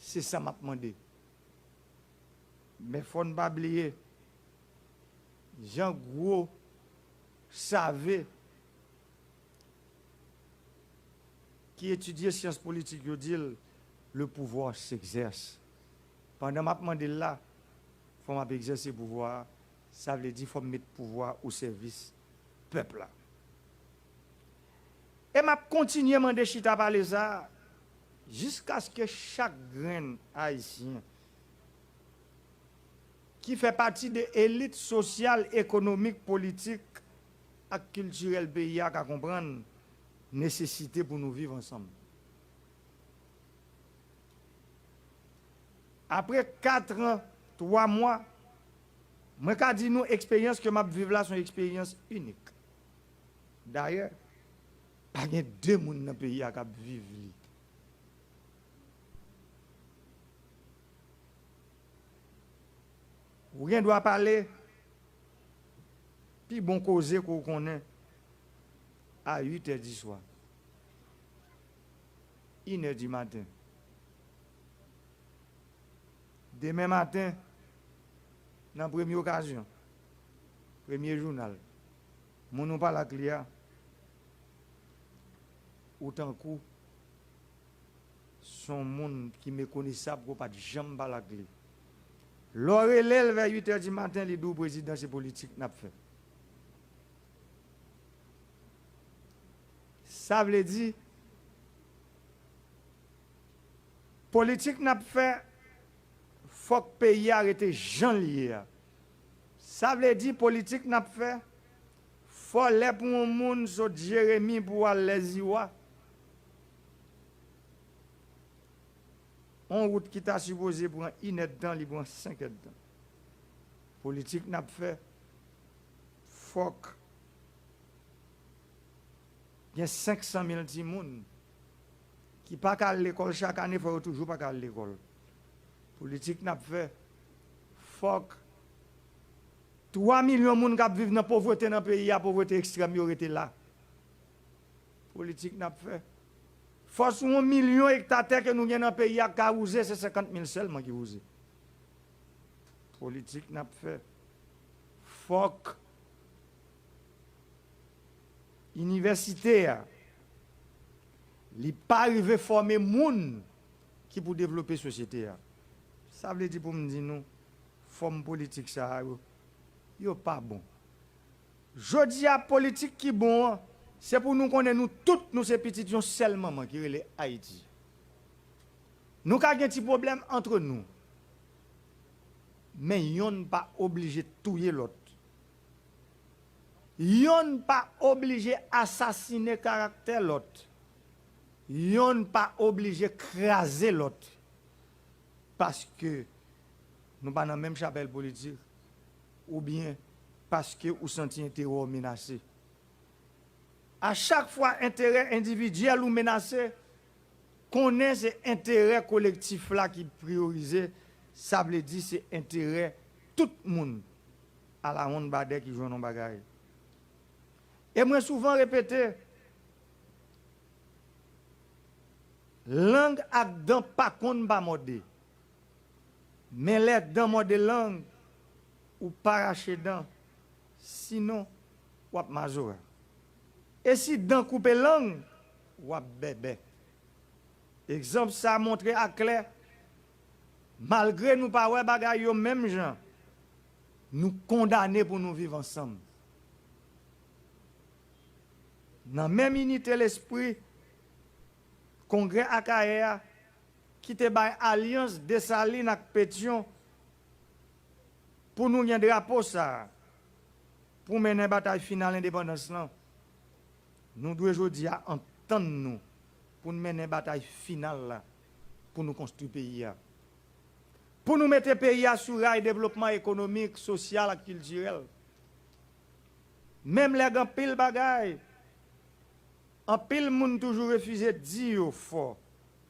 se sa m ap mande. Men fò n pa bliye, jan gwo save ki etidye syans politik yo di l, le pouvoir s'exerce. Pandan m ap mande l la, fò m ap egzèse pouvwa a, sa vle di fò m met pouvwa a o sèvis pèp la. E m ap kontinye mande chita pale sa a, jiskaske chak grenn Ayisyen ki fè pati de elit sosyal, ekonomik, politik ak kiltirèl peyi a ka konprann nesesite pou nou viv ansanm. Apre kat an, twa mwa, mwen ka di nou eksperyans ke m ap viv la se yon eksperyans inik. Dayè, pa gen de moun nan peyi a k ap viv li. Ou gen dwa pale pi bon koze ke w konnen a uit è di swa, inè di maten. Demen maten, nan premye okazyon, premye jounal, moun ou pale ak li a, ou tankou se yon moun ki mekonesab ke w pa t janm pale ak li. Lè w rele l vè uit è di maten, li di w, "Prezidan, se politik n ap fè." Sa vle di, politik n ap fè, fòk peyi a rete jan l ye a. Sa vle di, politik n ap fè, fò lè pou yon moun sot Jeremi pou al Lèziwa, yon wout ki ta sipoze pran inèdtan, li pran senkèdtan. Politik n ap fè, fòk gen senk san mil timoun ki pa ka al lekòl chak ane, fò yo toujou pa ka al lekòl. Politik n ap fè, fòk twa milyon moun k ap viv nan povrete nan peyi a, povrete ekstrèm yo rete la. Politik n ap fè, fò sou yon milyon ekta tè ke nou gen nan peyi a ka wouze, se senkant mil sèlman ki wouze. Politik n ap fè, fòk inivèsite a, li pa rive fòme moun ki pou devlope sosyete a. Sa vle di pou m di nou, fòm politik sa a yo, yo pa bon. Jodi a, politik ki bon an, se pou nou konnen nou tout, nou se pitit yon sèl manman ki rele Ayiti. Nou ka gen ti pwoblèm antre nou, men yonn pa oblije touye lòt. Yonn pa oblije asasine karaktè lòt. Yonn pa oblije kraze lòt. Paske nou pa nan menm chapèl politik, oubyen paske ou santi enterè w menase. A chak fwa enterè endividyèl ou menase, konnen se enterè kolektif la ki priyorize, sa vle di se enterè tout moun alawonnbadè ki jwenn yon bagay. E mwen souvan repete, lang ak dan pa konn pa mòde. Men lè dan mòde lang, ou pa rache dan, sinon w ap mazora. E si dan koupe lang, w ap bèbè. Egzanp sa a montre aklè, malgre nou pa wè bagay yo menm jan, nou kondane pou nou viv ansanm. Nan menm inite lespri, Kongrè Akayè a, ki te bay alyans Desalin ak Petyon pou nou gen drapo sa a, pou mennen batay final endepandans lan, nou dwe jodi a antann nou pou n mennen batay final la, pou nou konstwi peyi a. Pou nou mete peyi a sou ray devlopman ekonomik, sosyal ak kiltirèl. Menm lè gen anpil bagay, anpil moun toujou refize di yo fò,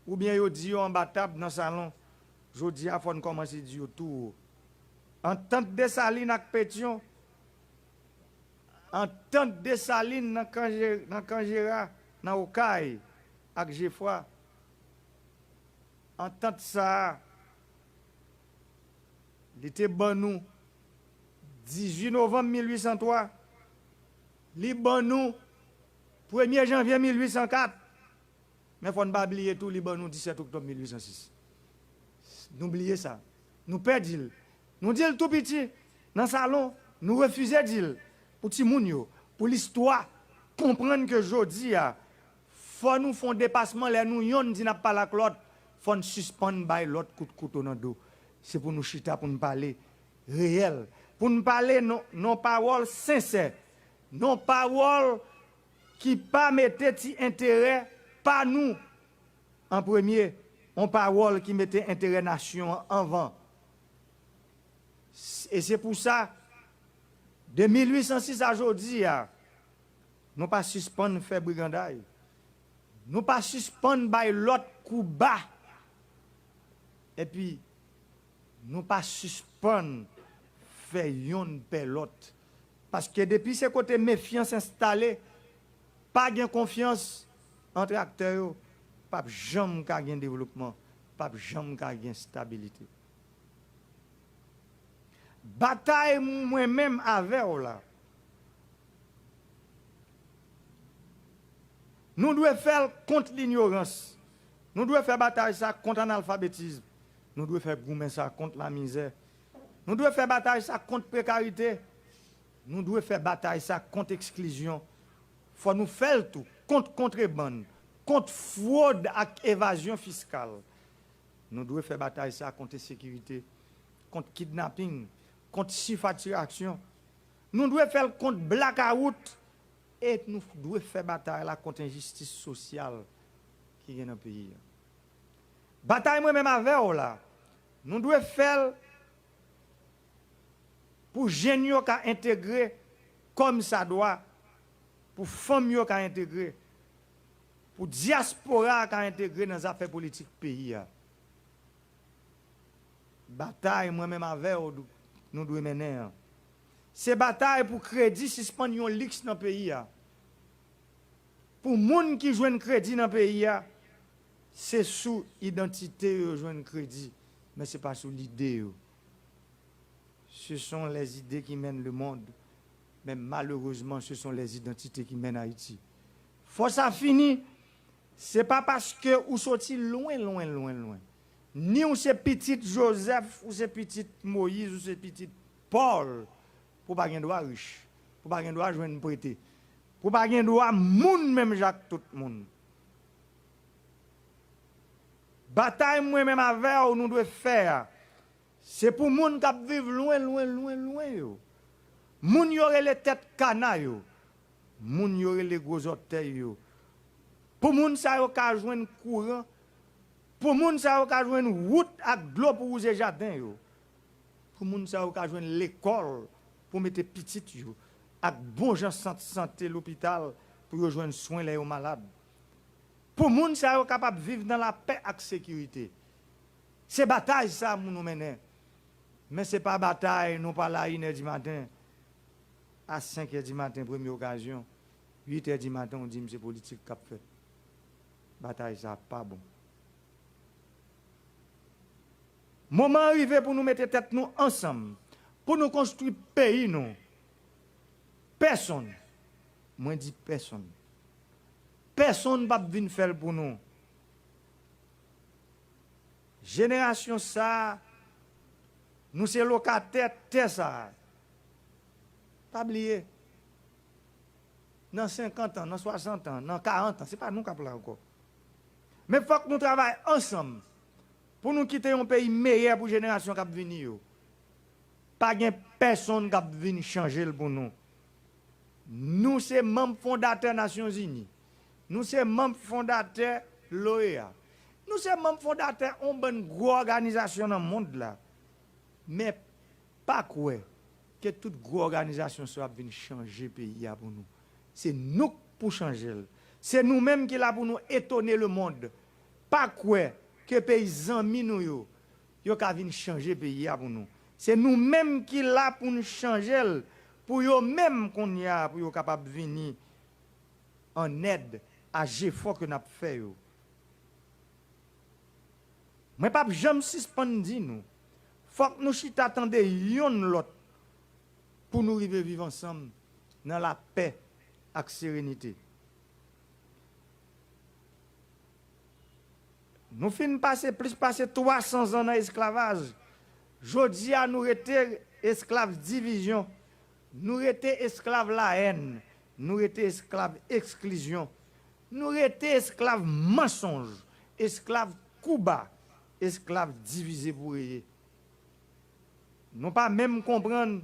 oubyen yo di yo anba tab nan salon, jodi a fò n kòmanse di yo tou wo. Antant Desalin ak Petyon, antant Desalin nan Kan Je-, nan Kan Jera, nan Okay, ak Jefra, antant sa a, li te ban nou dizuit novanm mil uit san twa, li ban nou premye janvye mil uit san kat, men fò n pa bliye tou, li ban nou disèt oktòb mil uit san sis. Nou bliye sa. Nou pè di l. Nou di l tou piti, nan salon, nou refize di l pou timoun yo, pou listwa, konprann ke jodi a, fò nou fè yon depasman lè nou yonn di n ap pale ak lòt, fò n sispann bay lòt kout kouto nan do. Se pou nou chita, pou n pale reyèl, pou n pale nan, nan pawòl sensè, nan pawòl ki pa mete ti enterè pa nou an premye, yon pawòl ki mete enterè nasyon an anvan. E se pou sa, de mil uit san sis a jodi a, nou pa sispann fè briganday. Nou pa sispann bay lòt kou ba. Epi, nou pa sispann fè yonn pè lòt. Paske depi se kote mefyans enstale, pa gen konfyans ant aktè yo, p ap janm ka gen devlopman, p ap janm ka gen stabilite. Batay mwen menm avè w la, nou dwe fè l kont linyorans. Nou dwe fè batay sa kont analfabetism. Nou dwe fè goumen sa kont lamizè. Nou dwe fè batay sa kont prekarite. Nou dwe fè batay sa kont eksklizyon. Fò nou fè l tou kont kontrebann, kont fwod ak evazyon fiskal. Nou dwe fè batay sa kont ensekirite, kont kidnaping, kont sifaktirasyon. Nou dwe fè l kont blakawout e nou dwe fè batay la kont enjistis sosyal ki gen nan peyi a. Batay mwen menm avè w la, nou dwe fè l pou jèn yo ka entegre kòmsadwa, pou fanm yo ka entegre, pou dyaspora a ka entegre nan zafè politik peyi a. Batay mwen menm avè w nou dwe mennen an, se batay pou kredi sispann yon liks nan peyi a. Pou moun ki jwenn kredi nan peyi a, se sou idantite yo jwenn kredi, men se pa sou lide yo. Ce sont les idées qui mènent le monde, mais malheureusement, ce sont les identités qui mènent Haïti. Fò sa fini, se pa paske ou soti lwen, lwen, lwen, lwen. Ni ou se pitit Jozèf, ou se pitit Moyiz, ou se pitit Pòl, pou w pa gen dwa rich, pou w pa gen dwa jwenn prete, pou w pa gen dwa moun menm jan ak tout moun. Batay mwen menm avè w nou dwe fè a, se pou moun k ap viv lwen, lwen, lwen, lwen yo. Moun yo rele tèt kana yo. Moun yo rele gwo zòtèy yo. Pou moun sa yo ka jwenn kouran, pou moun sa yo ka jwenn wout ak dlo pou wouze jaden yo, pou moun sa yo ka jwenn lekòl pou mete pitit yo, ak bon jan sant sante lopital pou yo jwenn swen lè yo malad. Pou moun sa yo kapab viv nan lapè ak sekirite. Se batay sa a pou nou mennen. Men se pa batay nou pale a inè di maten, a senk è di maten, premye okazyon, uit è di maten, ou di m se politik k ap fèt. Batay sa a pa bon. Moman an rive pou nou mete tèt nou ansanm, pou nou konstwi peyi nou. Pèsonn, mwen di pèsonn, pèsonn p ap vin fè l pou nou. Jenerasyon sa a, nou se lokatè tè sa a. Pa bliye, nan senkant an, nan swasant an, nan karant an, se pa nou k ap la ankò. Men fòk nou travay ansanm pou nou kite yon peyi meyè pou jenerasyon k ap vini yo. Pa gen pèsonn k ap vin chanje l pou nou. Nou se manm fondatè Nasyonzini. Nou se manm fondatè l'OEA. Nou se manm fondatè yon bann gwo òganizasyon nan mond la. Men pa kwè ke tout gwo òganizasyon sa yo ap vin chanje peyi a pou nou. Se nou k pou chanje l. Se nou menm ki la pou nou etone lemonn. Pa kwè ke peyi zanmi nou yo, yo ka vin chanje peyi a pou nou. Se nou menm ki la pou n chanje l pou yo menm kounye a, pou yo kapab vini an èd a jefò ke n ap fè yo. Mwen p ap janm sispann di nou, fòk nou chita tande yonn lòt pou nou rive viv ansanm nan lapè ak serenite. Nou fin pase plis pase twa san zan nan esklavaj. Jodi a, nou rete esklav divizyon. Nou rete esklav lahèn. Nou rete esklav eksklizyon. Nou rete esklav mansonj, esklav kou ba, esklav divize pou reye. Nou pa menm konprann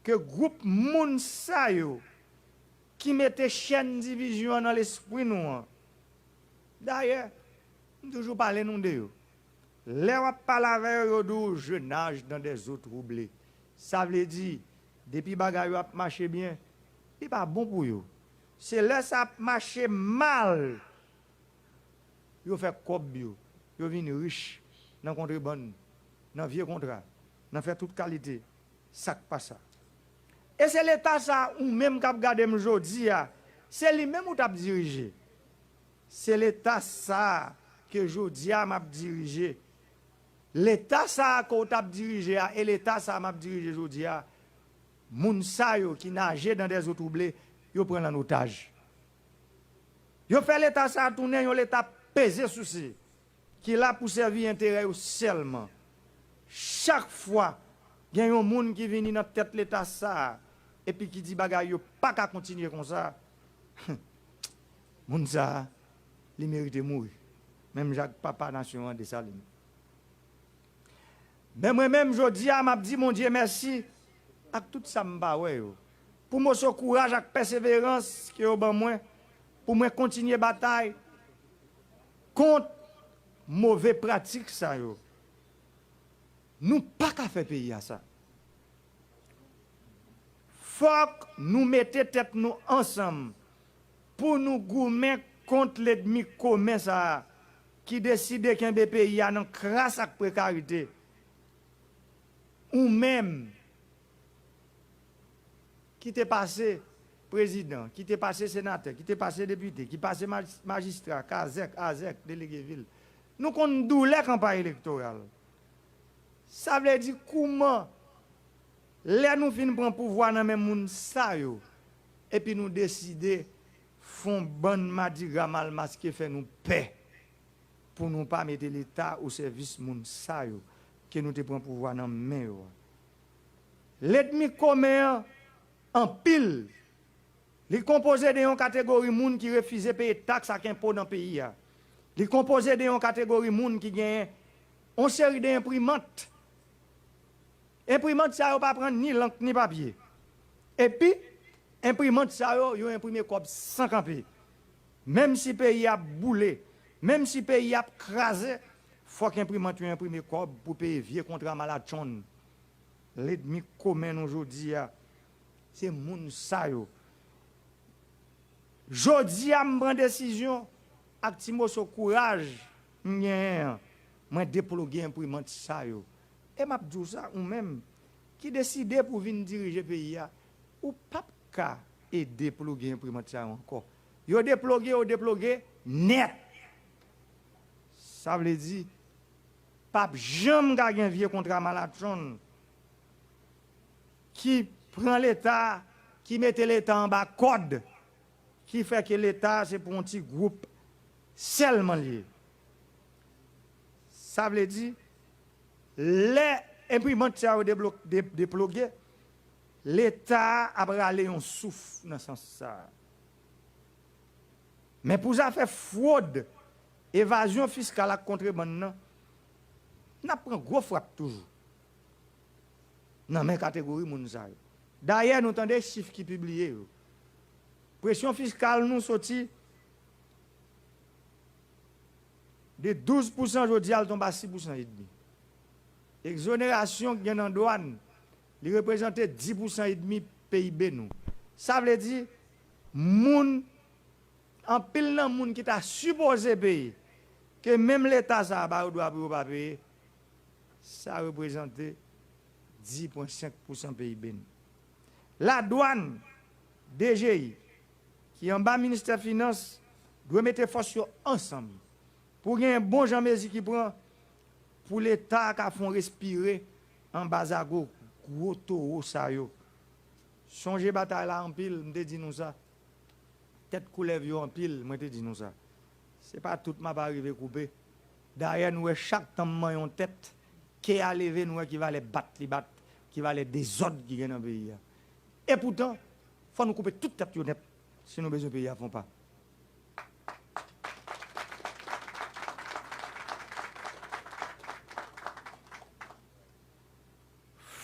ke gwoup moun sa yo ki mete chèn divizyon an nan lespri nou an. Dayè, m toujou pale nou de yo. Lè w ap pale avè yo, yo di w, "Je nage dans des eaux troublées." Sa vle di, depi bagay yo ap mache byen, li pa bon pou yo. Se lè sa ap mache mal, yo fè kòb yo, yo vin rich nan kontrebann, nan vye kontra, nan fè tout kalite sa k pa sa. E se Leta sa a, ou menm k ap gade m jodi a, se li menm ou t ap dirije. Se Leta sa a ke jodi a m ap dirije. Leta sa a ke w t ap dirije a e Leta sa a m ap dirije jodi a, moun sa yo ki naje dans des eaux troublées, yo pran l an otaj. Yo fè Leta sa a tounen yon Leta peze souse, ki la pou sèvi enterè yo sèlman. Chak fwa gen yon moun ki vini nan tèt Leta sa a, epi ki di bagay yo pa ka kontinye konsa, moun sa a, li merite mouri. Menm jan ak papa nasyon an, Desalin. Men mwen menm, jodi a, m ap di Bondye mèsi ak tout sa m pa wè yo, pou moso kouraj ak pèseverans ke yo ban mwen, pou mwen kontinye batay kont move pratik sa yo. Nou pa ka fè peyi a sa. Fòk nou mete tèt nou ansanm pou nou goumen kont lènmi komen sa a ki deside kenbe peyi a nan kras ak prekarite. Ou menm ki te pase prezidan, ki te pase senatè, ki te pase depite, ki pase maj-, majistra, kazèk, azèk, delege vil, nou konn doulè kanpay elektoral. Sa vle di kouman, lè nou fin pran pouvwa nan men moun sa yo, epi nou deside fè yon bann madigra mal maske, fè nou pè, pou nou pa mete Leta o sèvis moun sa yo ke nou te pran pouvwa nan men yo a. Lènmi komen an anpil. Li konpoze de yon kategori moun ki refize peye taks ak enpo nan peyi a. Li konpoze de yon kategori moun ki genyen yon seri de enprimant. Enprimant sa yo pa pran ni lank ni papye. Epi, enprimant sa yo, yo enprime kòb san kanpe. Menm si peyi a ap boule, menm si peyi a ap kraze, fòk enprimant yo enprime kòb pou peye vye kontra malatchonn. Lènmi komen nou jodi a, se moun sa yo. Jodi a, m pran desizyon ak ti moso kouraj m genyen an, mwen deploge enprimant sa yo. E m ap di w sa, ou menm ki deside pou w vin dirije peyi a, ou p ap ka e deploge enprimant sa yo ankò. Yo deploge, yo deploge nèt. Sa vle di, p ap janm ka gen vye kontra malatchonn ki pran Leta, ki mete Leta anba kòd, ki fè ke Leta se pou yon ti gwoup sèlman l ye. Sa vle di, lè enprimant sa yo deblo-, de-, deploge, Leta a ap rale yon souf nan sans sa a. Men pou zafè fwod, evazyon fiskal ak kontrebann nan, n ap pran gwo frap toujou nan men kategori moun sa yo. Dayè, nou tande chif ki pibliye yo. Presyon fiskal nou soti de douz pousan jodi a, l tonbe a sis pousan edmi. Egzonerasyon ki gen nan dwàn, li reprezante dis pousan edmi P I B nou. Sa vle di, moun, anpil nan moun ki ta sipoze peye, ke menm Leta sa a ba yo dwa pou yo pa peye, sa reprezante dis pwen senk pousan P I B nou. Ladwàn, D G I, ki anba Ministè Finans, dwe mete fòs yo ansanm pou gen bon jan mezi ki pran pou Leta ka fè yon respire anba zago gwo towo sa yo. Sonje batay la anpil, m te di nou sa. Tèt koulèv yo anpil, mwen te di nou sa. Se pa tout m ap arive koupe. Dayè, nou wè chak tan m manyen yon tèt, ke a leve, nou wè ki valè bat li bat, ki valè dezòd ki gen nan peyi a. Epoutan, fò nou koupe tout tèt yo nèt si nou bezwen peyi a fè yon pa.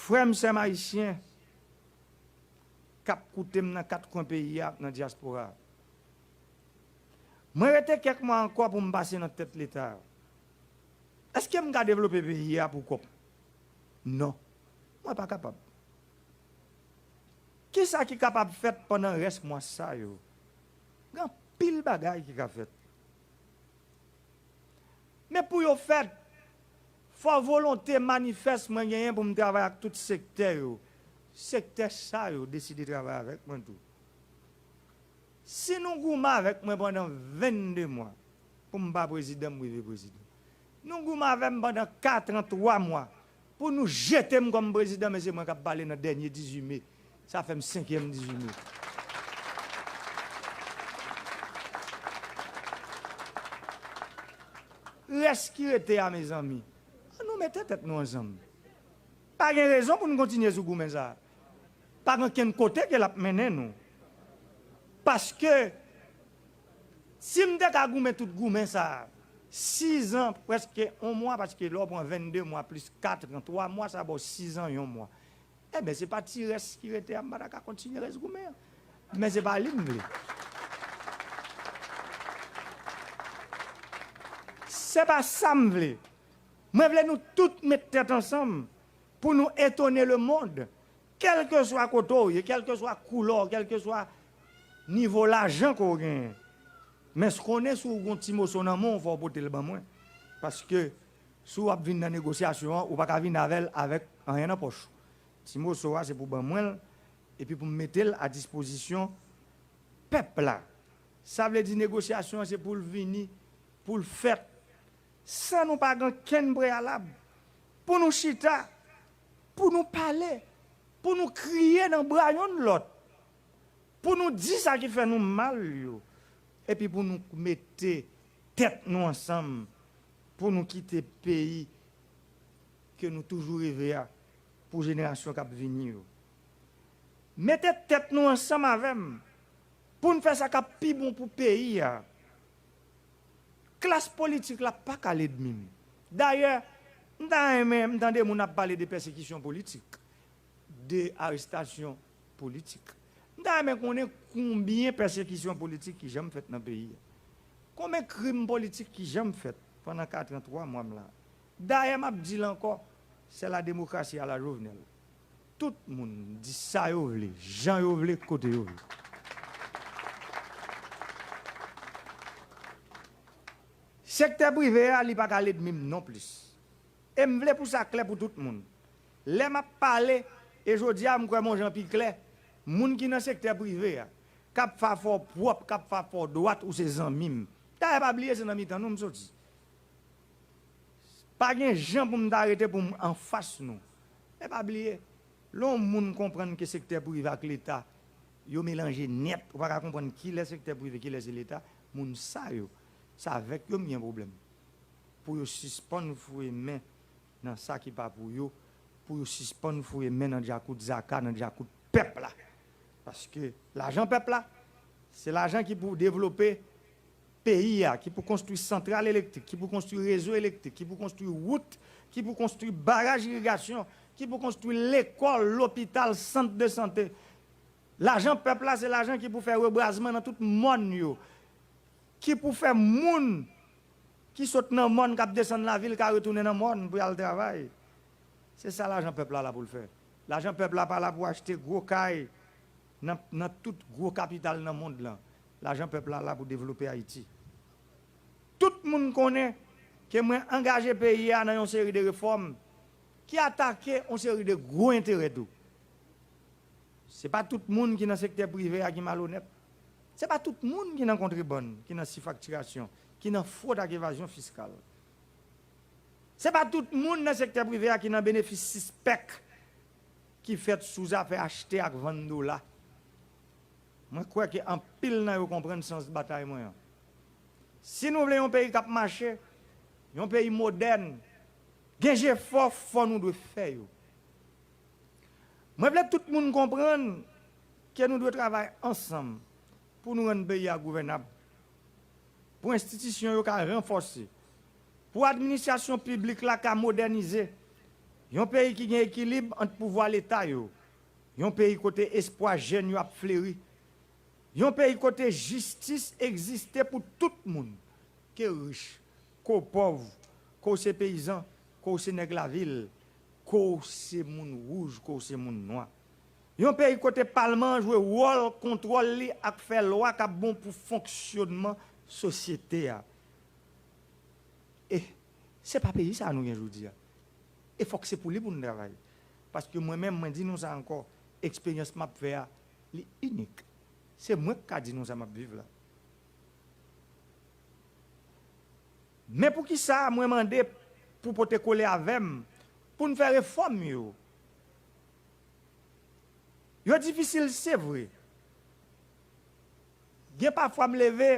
Frè m, sè m ayisyen k ap koute m nan kat kwen peyi a ak nan dyaspora a, mwen rete kèk mwa ankò pou m pase nan tèt Leta a. Èske m ka devlope peyi a pou kò m? Non, mwen pa kapab. Kisa ki kapab fèt pandan rès mwa sa yo? Gen anpil bagay ki ka fèt. Men pou yo fèt, fò volonte manifès mwen genyen pou m travay ak tout sektè yo. Sektè sa yo deside travay avèk mwen tou. Si nou goumen avèk mwen pandan vennde mwa, pou m pa prezidan, m rive prezidan. Nou goumen avè m pandan kat an twa mwa, pou nou jete m kòm prezidan, men se mwen k ap pale nan dènye dizuit me. Sa fè m senkyèm dizuit me. Rès ki rete a, mezanmi, ann nou mete tèt nou ansanm. Pa gen rezon pou n kontinye sou goumen sa a. Pa gen okenn kote ke l ap mennen nou. Paske, si m te ka goumen tout goumen sa a, sizan, prèske yon mwa, paske lè w pran vennde mwa plis kat an twa mwa, sa ba w sizan yon mwa. Enben, se pa ti rès ki rete a, m pa ta ka kontinye rès goumen an. Men se pa li m vle. Se pa sa m vle. Mwen vle nou tout met tèt ansanm pou nou etone lemonn, kèlkeswa kote w ye, kèlkeswa koulè w, kèlkeswa nivo lajan ke w genyen. Men konnen si w gen yon ti moso nan men w, fò w pote l ban mwen. Paske si w ap vin nan negosyasyon an, ou pa ka vin avè l avèk anyen nan pòch ou. Ti moso a, se pou ban mwen l, epi pou m mete l a dispozisyon pèp la. Sa vle di negosyasyon an se pou l vini, pou l fèt, san nou pa gen kenn preyalab, pou nou chita, pou nou pale, pou nou kriye nan bra yonn lòt, pou nou di sa ki fè nou mal yo, epi pou nou mete tèt nou ansanm, pou nou kite peyi ke nou toujou reve a pou jenerasyon k ap vini yo. Mete tèt nou ansanm avè m pou n fè sa k ap pi bon pou peyi a. Klas politik la pa ka lènmi m. Dayè, m ta renmen, m tande moun ap pale de pèsekisyon politik, de arestasyon politik. M ta renmen konnen konbyen pèsekisyon politik ki janm fèt nan peyi a. Konbyen krim politik ki janm fèt pandan kat an twa mwa m la? Dayè, m ap di l ankò, c'est la démocratie à la Jovenel. Tout moun di sa yo vle, jan yo vle, kote yo vle. Sektè prive a, li pa ka lènmi m non plis. E m vle pou sa klè pou tout moun. Lè m ap pale, e jodi a m kwè m yon jan pi klè, moun ki nan sektè prive a, k ap fè afè w pwòp, k ap fè afè w dwat, ou se zanmi m. Dayè, pa bliye se nan mitan nou m soti. Pa gen jan pou m ta rete pou m anfas nou. Men pa bliye, lè yon moun konprann ke sektè prive ak Leta, yo melanje nèt, ou pa ka konprann kilè sektè prive, kilè se Leta, moun sa yo, se avèk yo m gen pwoblèm. Pou yo sispann foure men nan sa ki pa pou yo, pou yo sispann foure men nan djakout zaka, nan djakout pèp la. Paske lajan pèp la, se lajan ki pou devlope peyi a, ki pou konstwi santral elektrik, ki pou konstwi rezo elektrik, ki pou konstwi wout, ki pou konstwi baraj irigasyon, ki pou konstwi lekòl, lopital, sant de sante. Lajan pèp la, se lajan ki pou fè rebwazman nan tout mòn yo, ki pou fè moun ki sot nan mòn k ap desann lavil ka retounen nan mòn pou y al travay. Se sa lajan pèp la la pou l fè. Lajan pèp la pa la pou achte gwo kay nan, nan tout gwo kapital nan mond lan. Lajan pèp la la pou devlope Ayiti. Tout moun konnen ke mwen angaje peyi a nan yon seri de refòm ki atake yon seri de gwo enterè tou. Se pa tout moun ki nan sektè prive a ki malonèt. Se pa tout moun ki nan kontrebann, ki nan sifaktirasyon, ki nan fwod ak evazyon fiskal. Se pa tout moun nan sektè prive a ki nan benefis sispèk ki fèt sou zafè achte ak vann dola. Mwen kwè ke anpil nan yo konprann sans batay mwen an. Si nou vle yon peyi k ap mache, yon peyi modèn, gen jefò fò nou dwe fè yo. Mwen vle tout moun konprann ke nou dwe travay ansanm pou nou rann peyi a gouvènab, pou enstitisyon yo ka ranfòse, pou administrasyon piblik la ka modènize, yon peyi ki gen ekilib ant pouvwa Leta yo, yon peyi kote espwa jèn yo ap fleri, yon peyi kote jistis egziste pou tout moun, ke w rich, ke w pòv, ke w se peyizan, ke w se nèg lavil, ke w se moun wouj, ke w se moun nwa. Yon peyi kote palman an jwe wòl kontwòl li ak fè lwa k ap bon pou fonksyonman sosyete a. E se pa peyi sa a nou gen jodi a. E fòk se pou li pou n travay. Paske mwen menm, mwen di nou sa ankò, eksperyans m ap fè a, li inik. Se mwen k ka di nou sa m ap viv la. Men poukisa mwen mande pou pote kole avè m, pou n fè refòm yo? Yo difisil, se vre. Gen pafwa m leve,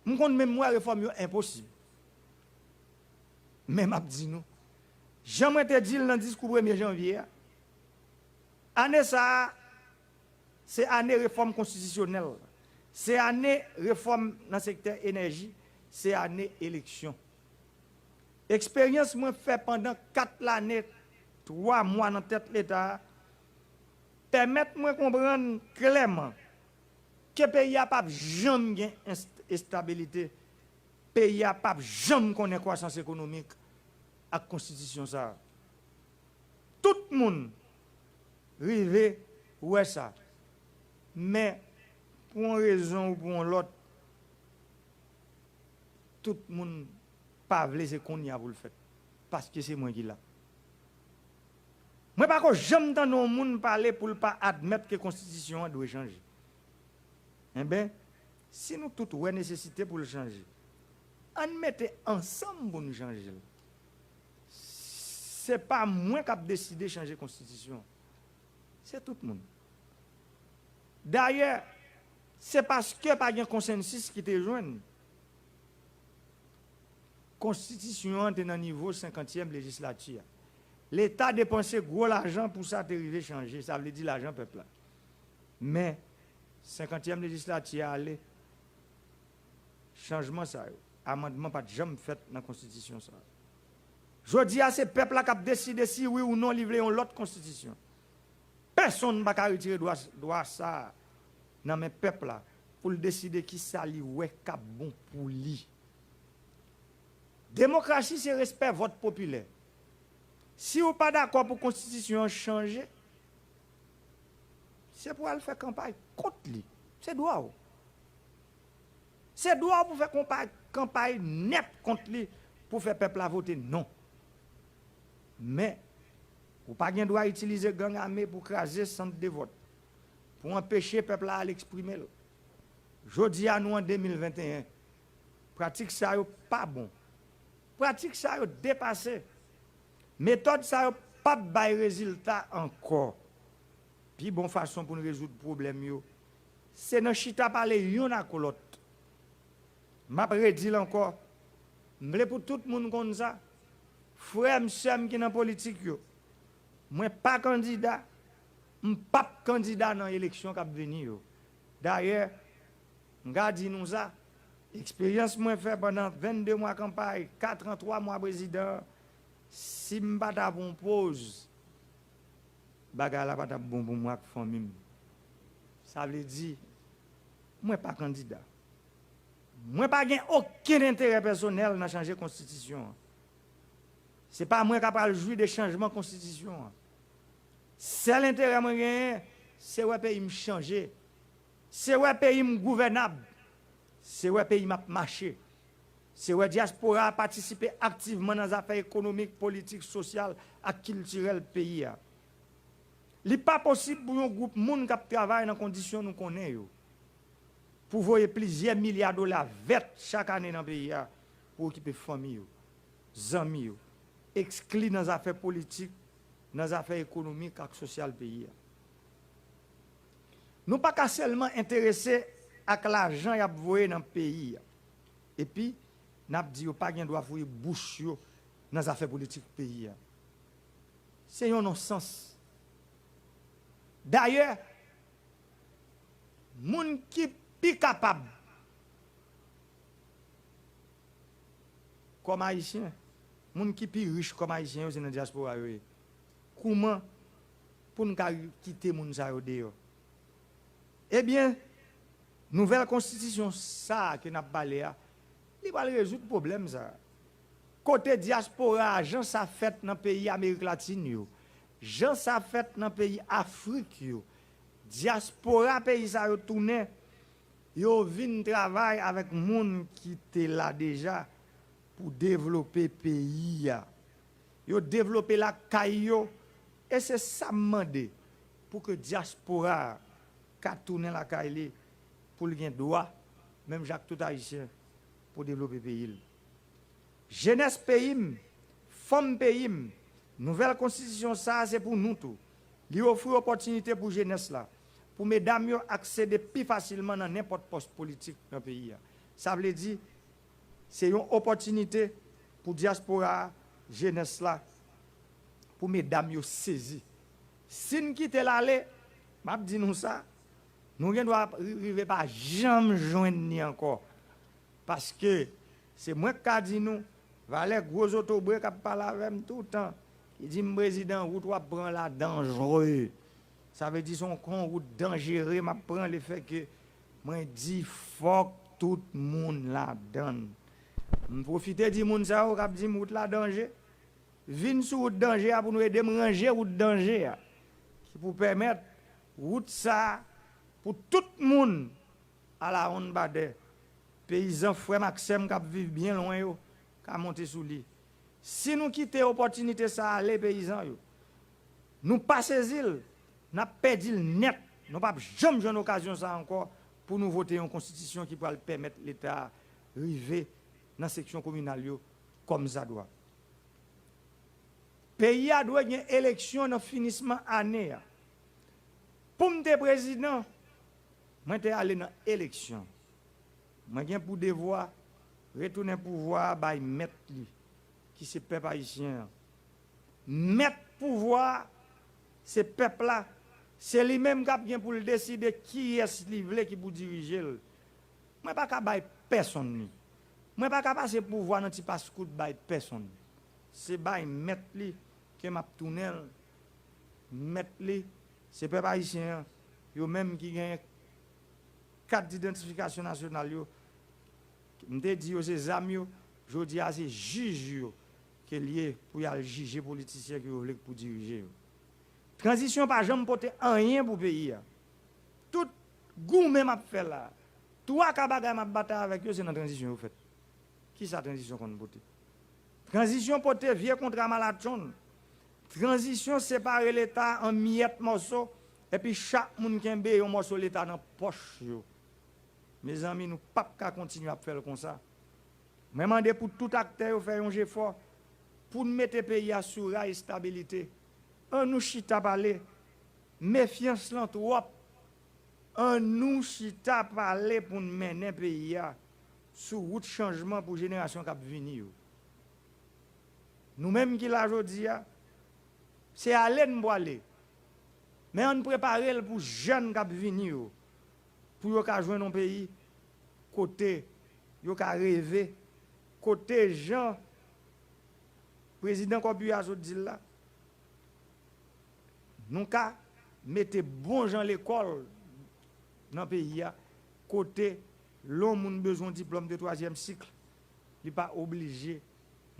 m konn menm wè refòm yo enposib. Men m ap di nou, jan mwen te di l nan diskou premye janvye a, ane sa a, se ane refòm konstitisyonèl, se ane refòm nan sektè enèji, se ane eleksyon. Eksperyans mwen fè pandan kat lane, twa mwa nan tèt Leta a, pèmèt mwen konprann klèman ke peyi a p ap janm gen enst-, estabilite, peyi a p ap janm konnen kwasans ekonomik ak konstitisyon sa a. Tout moun rive wè sa. Men, pou yon rezon ou pou yon lòt, tout moun pa vle se kounye a pou l fèt. Paske se mwen ki la. Mwen pako janm tande yon moun pale pou l pa admèt ke konstitisyon an dwe chanje. Enben, si nou tout wè nesesite pou l chanje, ann mete ansanm pou n chanje l. Se pa mwen k ap deside chanje konstitisyon. Se tout moun. Dayè, se paske pa gen konsansis ki te jwenn. Konstitisyon an te nan nivo senkantyèm lejislati a. Leta depanse gwo lajan pou sa te rive chanje, sa vle di lajan pèp la. Men, senkantyèm lejislati a ale, chanjman sa yo, amandman pa t janm fèt nan konstitisyon sa a. Jodi a, se pèp la k ap deside si wi ou non li vle yon lòt konstitisyon. Pèsonn pa ka retire dwa, dwa sa a nan men pèp la pou l deside kisa li wè k ap bon pou li. Demokrasi se respè vòt popilè. Si w pa dakò pou konstitisyon an chanje, se pou w al fè kanpay kont li. Se dwa w. Se dwa w pou fè konpay, kanpay nèt kont li, pou fè pèp la vote non. Men, ou pa gen dwa itilize gang ame pou kraze sant de vòt, pou anpeche pèp la al eksprime l. Jodi a, nou an de mil venteyen. Pratik sa yo pa bon. Pratik sa yo depase. Metòd sa yo p ap bay rezilta ankò. Pi bon fason pou n rezoud pwoblèm yo, se nan chita pale youn ak lòt. M ap redi l ankò, m vle pou tout moun konn sa. Frè m, sè m ki nan politik yo, mwen pa kandida, m p ap kandida nan eleksyon k ap vini yo. Dayè, m ka di nou sa, Eksperyans mwen fè pandan vennde mwa kanpay, kat an twa mwa prezidan, si m pa ta pran poz, bagay la pa t ap bon pou mwen ak fanmi m. Sa vle di, mwen pa kandida. Mwen pa gen okenn enterè pèsonèl nan chanje konstitisyon an. Se pa mwen k ap al jwi de chanjman konstitisyon an. Sèl enterè mwen genyen, se wè peyi m chanje. Se wè peyi m gouvènab. Se wè peyi m ap mache. Se wè dyaspora a patisipe aktivman nan zafè ekonomik, politik, sosyal ak kiltirèl peyi a. Li pa posib pou yon gwoup moun k ap travay nan kondisyon nou konnen yo, pou voye plizyè milya dola vèt chak ane nan peyi a pou okipe fanmi yo, zanmi yo, ekskli nan zafè politik, nan zafè ekonomik ak sosyal peyi a. Nou pa ka sèlman enterese ak lajan y ap voye nan peyi a, epi n ap di yo pa gen dwa fouye bouch yo nan zafè politik peyi a. Se yon nonsans. Dayè, moun ki pi kapab kòm Ayisyen, moun ki pi rich kòm Ayisyen yo, se nan dyaspora yo ye. Kouman pou n ka kite moun sa yo deyò? Ebyen, nouvèl konstitisyon sa a ke n ap pale a, li pral rezoud pwoblèm sa a. Kote dyaspora a, jan sa fèt nan peyi Amerik Latin yo, jan sa fèt nan peyi Afrik yo, dyaspora peyi sa yo tounen, yo vin travay avèk moun ki te la deja pou devlope peyi a. Yo devlope lakay yo, e se sa m mande, pou ke dyaspora a ka tounen lakay li, pou l gen dwa, menm jan ak tout Ayisyen, pou devlope peyi l. Jenès peyi m, fanm peyi m, nouvèl konstitisyon sa a se pou nou tou. Li ofri opòtinite pou jenès la, pou medam yo aksede pi fasilman nan nenpòt pòs politik nan peyi a. Sa vle di, se yon opòtinite pou dyaspora a, jenès la, pou medam yo sezi. Si n kite l ale, m ap di nou sa, nou gen dwa ri- rive pa janm jwenn ni ankò. Paske se mwen k ka di nou, valè gwo zotobre k ap pale avè m toutan, ki di m, "Prezidan, wout w ap pran la danjre." Sa vle di se yon, yon wout danjere m ap pran, lefètke mwen di fòk tout moun ladan l. M pwofite di moun sa yo k ap di m wout la danje, vin sou wout danje a pou nou ede m ranje wout danje a, ki pou pèmèt wout sa a pou tout moun alawonnbadè, peyizan frè m ak sè m k ap viv byen lwen yo ka monte sou li. Si nou kite opòtinite sa a ale, peyizan yo, nou pa sezi l, n ap pèdi l nèt. Nou p ap janm jwenn okazyon sa a ankò pou nou vote yon konstitisyon ki pral pèmèt Leta a rive nan seksyon kominal yo kòmsadwa. Peyi a dwe gen eleksyon nan finisman ane a. Pou m te prezidan, mwen te ale nan eleksyon. Mwen gen pou devwa retounen pouvwa a bay mèt li, ki se pèp ayisyen an. Mèt pouvwa a, se pèp la. Se li menm k ap gen pou l deside kiyès li vle ki pou dirije l. Mwen pa ka bay pèsonn li. Mwen pa ka pase pouvwa nan ti paskout bay pèsonn. Se bay mèt li ke m ap tounen l. Mèt li, se pèp ayisyen an, yo menm ki genyen kat idantifikasyon nasyonal yo. M te di yo se zam yo, jodi a se jij yo ke l ye pou y al jije politisyen ke yo vle pou dirije yo. Tranzisyon pa janm pote anyen pou peyi a. Tout goumen m ap fè la, twa ka bagay m ap batay avèk yo, se nan tranzisyon yo fèt. Kisa tranzisyon konn pote? Tranzisyon pote vye kontra malatchonn. Tranzisyon separe Leta an miyèt mòso, epi chak moun kenbe yon mòso Leta nan pòch yo. Mezanmi, nou p ap ka kontinye ap fè l konsa. Mwen mande pou tout aktè yo fè yon jefò pou n mete peyi a sou ray estabilite. An nou chita pale. Mefyans lan twòp. An nou chita pale pou n mennen peyi a sou wout chanjman pou jenerasyon k ap vini yo. Nou menm ki la jodi a, se ale n pwale. Men ann prepare l pou jèn k ap vini yo, pou yo ka jwenn yon peyi kote yo ka reve, kote jan prezidan Corbière a sot di l la, nou ka mete bon jan lekòl nan peyi a, kote lè yon moun bezwen yon diplòm de twazyèm sik, li pa oblije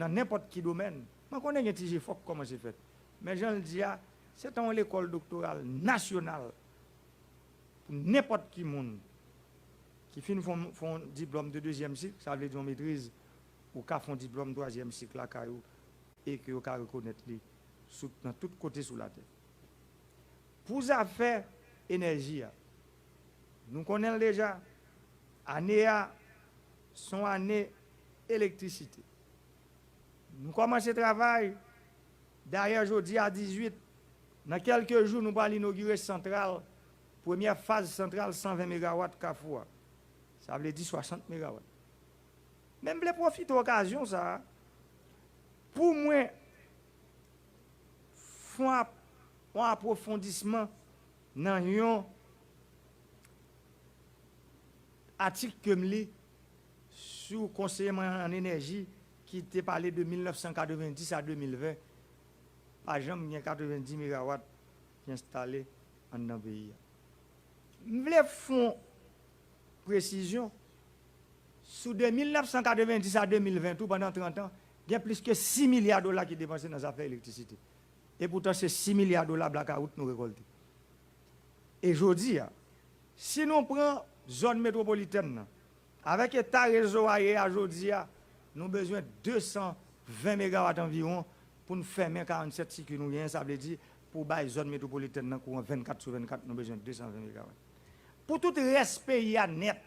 nan nenpòt ki domèn. Mwen konnen gen ti jefò k kòmanse fèt, men jan l di a, se ta yon lekòl doktoral nasyonal pou nenpòt ki moun ki fin fè yon, fè yon diplòm de dezyèm sik, sa vle di yon metriz, ou ka fè yon diplòm twazyèm sik lakay ou e ke yo ka rekonèt li sou, nan tout kote sou latè. Pou zafè enèji a, nou konnen l deja, ane a se yon ane elektrisite. Nou kòmanse travay, dayè jodi a dizuit, nan kèlke jou nou pral inogire santral, premyè faz santral san ven megawat Kafou a. Sa vle di swasant megawat. Men m vle pwofite okazyon sa a pou mwen fè yon ap-, yon apwofondisman nan yon atik ke m li sou konseye mwen an enèji ki te pale de mil nèf san katrevenndis a de mil ven, pa janm gen katrevenndis megawat ki enstale anndan peyi a. M vle fè yon presizyon, sou de mil nèf san katrevenndis a de mil ven tou, pandan trant an, gen plis ke sis milya dola ki depanse nan zafè elektrisite. E poutan se sis milya dola blakawout nou rekòlte. E jodi a, si nou pran zòn metwopolitèn nan, avèk eta rezo a ye a jodi a, nou bezwen de san ven megawat anviwon pou n fèmen karannsèt siki nou genyen, sa vle di pou bay zòn metwopolitèn nan kouran vennkat sou vennkat, nou bezwen de san ven megawat. Pou tout rès peyi a nèt,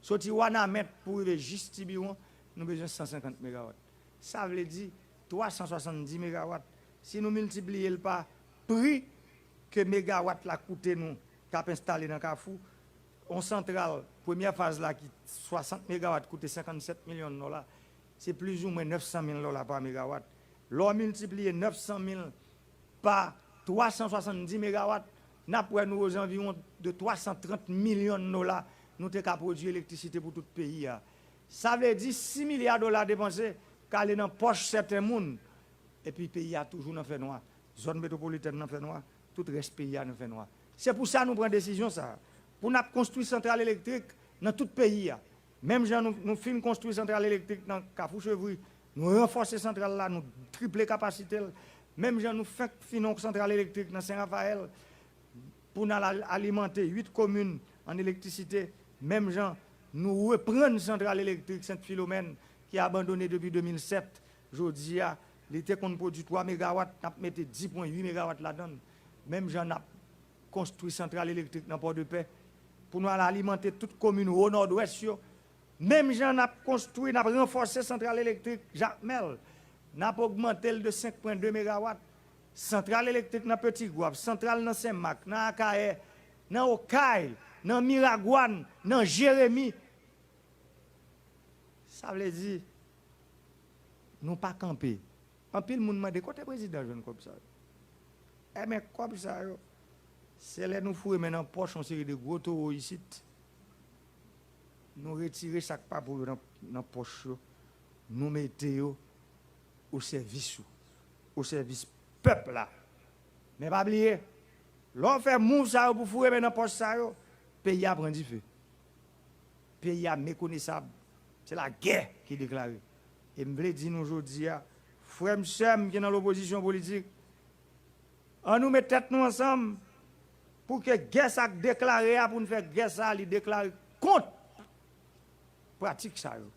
soti Wanament pou rive jis Tibiwon, nou bezwen san senkant megawat. Sa vle di twa san swasanndis megawat. Si nou miltipliye l pa pri ke megawat la koute nou k ap enstale nan Kafou, yon santral, premyè faz la ki swasant megawat koute senkannsèt milyon dola, se plizoumwen nèf san mil dola pa megawat. Lè w miltipliye nèf san mil pa twa san swasanndis megawat, n ap wè nou ozanviwon de twa san trant milyon dola nou te ka pwodui elektrisite pou tout peyi a. Sa vle di sis milya dola depanse k ale nan pòch sèten moun, epi peyi a toujou nan fènwa. Zòn metwopolitèn nan fènwa, tout rès peyi a nan fènwa. Se pou sa nou pran desizyon sa a, pou n ap konstwi santral elektrik nan tout peyi a. Menm jan nou, nou fin konstwi santral elektrik nan Kafou Chevri, nou ranfòse santral la, nou triple kapasite l. Menm jan nou fenk fin yon santral elektrik nan Sen Rafayèl, pou n al al-, alimante uit komin an elektrisite, menm jan nou reprann santral elektrik Sent Filomèn ki abandone depi de mil sèt. Jodi a, li te konn pwodui twa megawat, n ap mete dis pwen uit megawat ladan l. Menm jan n ap konstwi santral elektrik nan Pòdepè, pou nou al alimante tout komin Wo Nòdwès yo. Menm jan n ap konstwi, n ap ranfòse santral elektrik Jakmèl, n ap ogmante l de senk pwen de megawat. Santral elektrik nan Petigwav, santral nan Senmak, nan Akayè, nan Okay, nan Miragwàn, nan Jeremi. Sa vle di, nou pa kanpe. Anpil moun mande, kote prezidan jwenn kòb sa yo? Enben, kòb sa yo, se lè nou foure men nan pòch yon seri de gwo towo isit, nou retire sa k pa pou yo nan, nan pòch yo, nou mete yo o sèvis ou, o sèvis pèp la. Men pa bliye, lè w fè mouv sa yo pou foure men nan pòch sa yo, peyi a pran dife. Peyi a mekonesab. Se lagè ki deklare. E m vle di nou jodi a, frè m, sè m ki nan lopozisyon politik, ann nou met tèt nou ansanm pou ke gè sa k deklare a, pou n fè gè sa a, li deklare kont pratik sa yo.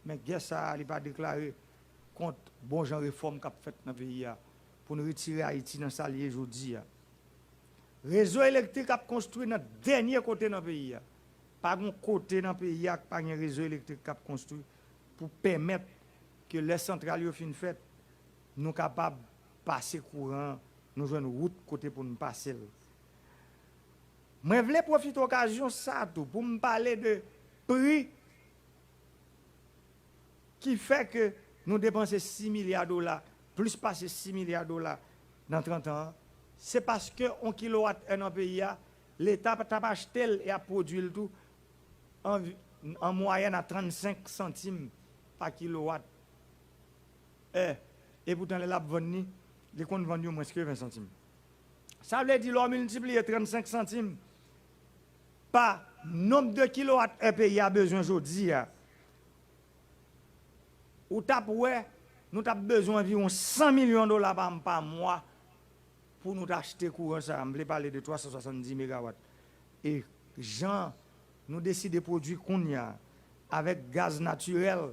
Men gè sa a, li pa deklare kont bon jan refòm k ap fèt nan peyi a, pou n retire Ayiti nan sa l ye jodi a. Rezo elektrik ap konstwi nan dènye kote nan peyi a. Pa gen kote nan peyi a k pa gen rezo elektrik k ap konstwi pou pèmèt ke lè santral yo fin fèt, nou kapab pase kouran an, nou jwenn wout kote pou n pase l. Mwen vle pwofite okazyon sa a tou pou m pale de pri ki fè ke nou depanse sis milya dola, plis pase sis milya dola nan trant an an, se paske yon kilowat è nan peyi a, Leta t ap achte l e ap pwodui l tou, anvi-, an mwayèn a trannsenk santim pa kilowat è, epoutan lè l ap vann li, li konn vann yo mwens ke ven santim. Sa vle di, lè w miltipliye trannsenk santim pa nonb de kilowat è peyi a bezwen jodi a, ou t ap wè nou t ap bezwen anviwon san milyon dola pa, pa mwa pou nou ta achte kouran sa a. M vle pale de twa san swasanndis megawat. E jan nou deside pwodui kounye a, avèk gaz natirèl,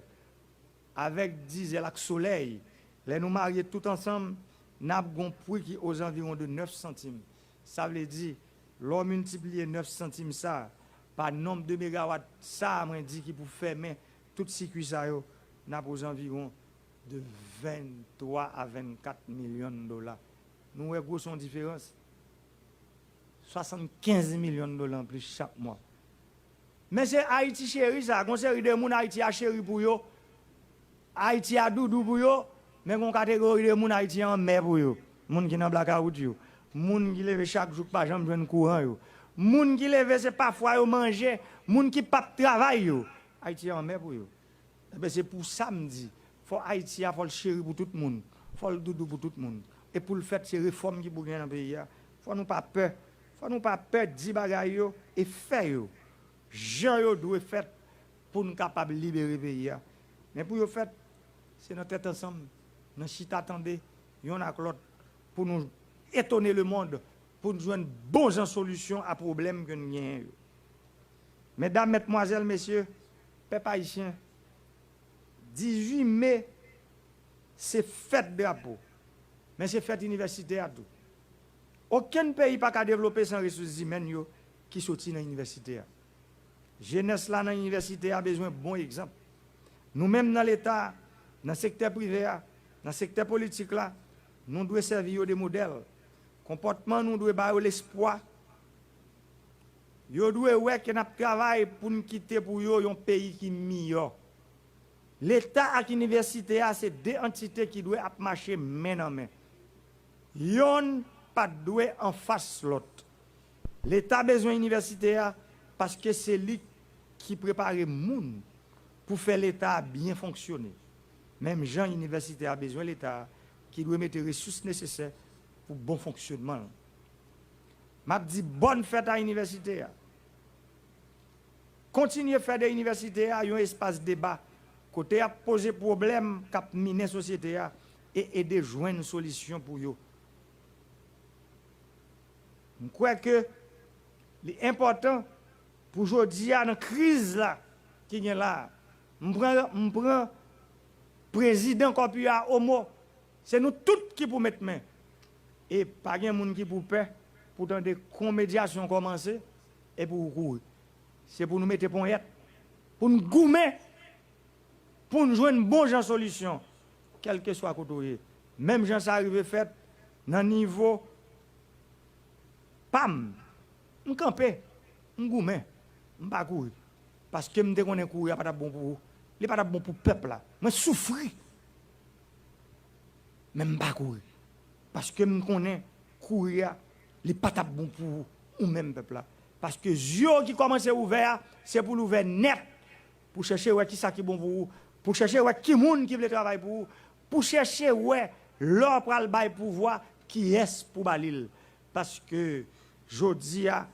avèk dizèl ak solèy, lè nou marye tout ansanm, n ap gon pri ki ozanviwon de nèf santim. Sa vle di, lè w miltipliye nèf santim sa a pa nonb de megawat sa a mwen di ki pou fèmen tout sikui sa yo, n ap ozanviwon de venntwa a vennkat milyon dola. Nou wè gwo se yon diferans. Swasannkenz milyon dola anplis chak mwa. Men se Ayiti cheri sa, gon seri de moun Ayiti a cheri pou yo, Ayiti a doudou pou yo, men gon kategori de moun Ayiti a anmè pou yo. Moun ki nan blakawout yo, moun ki leve chak jou k pa janm jwenn kouran yo, moun ki leve se pafwa yo manje, moun ki p ap travay yo. Ayiti a anmè pou yo. Enben, se pou sa m di, fò Ayiti a, fò l cheri pou tout moun, fò l doudou pou tout moun. E pou l fèt, se refòm ki pou gen nan peyi a. Fò nou pa pè, fò nou pa pè di bagay yo e fè yo jan yo dwe fèt pou n kapab libere peyi a. Men pou yo fèt, se nan tèt ansanm, nan chita tande yonn ak lòt, pou nou etone lemonn, pou n jwenn bon jan solisyon a pwoblèm ke n genyen yo. Medam, medmwazèl, mesye, pèp ayisyen, dizuit me se fèt drapo, men se fèt inivèsite a tou. Okenn peyi pa ka devlope san resous imèn yo ki soti nan inivèsite a. Jenès la nan inivèsite a bezwen bon egzanp. Nou menm nan Leta, nan sektè prive a, nan sektè politik la, nou dwe sèvi yo de modèl. Konpòtman nou dwe ba yo lespwa. Yo dwe wè ke n ap travay pou n kite pou yo yon peyi ki miyò. Leta ak inivèsite a se de antite ki dwe ap mache men nan men. Yonn pa t dwe anfas lòt. Leta bezwen inivèsite a paske se li ki prepare moun pou fè Leta a byen fonksyone. Menm jan inivèsite a bezwen Leta a ki dwe mete resous nesesè pou bon fonksyonman l. M ap di bòn fèt a inivèsite a. Kontinye fè de inivèsite a yon espas deba kote y ap poze pwoblèm k ap minen sosyete a e ede jwenn solisyon pou yo. M kwè ke li enpòtan pou jodi a, nan kriz la ki gen la a, m pran, m pran prezidan kòpi a omo. Se nou tout ki pou met men. E pa gen moun ki pou pè pou tande kon medyasyon kòmanse epi w kouri. Se pou nou mete ponyèt, pou n goumen, pou n jwenn bon jan solisyon, kèlkeswa kote w ye. Menm jan sa rive fèt nan nivo pa m, m kanpe, m goumen, m pa kouri. Paske m te konnen kouri a pa t ap bon pou ou. Li pa t ap bon pou pèp la. Mwen soufri. Men m pa kouri. Paske m konnen kouri a, li pa t ap bon pou ou, ou menm pèp la. Paske zye w ki kòmanse ouvè a, se pou l ouvè nèt, pou chèche wè kisa ki bon pou ou, pou chèche wè ki moun ki vle travay pou ou, pou chèche wè lè w pral bay pouvwa, kiyès pou ba li l. Paske jodi a,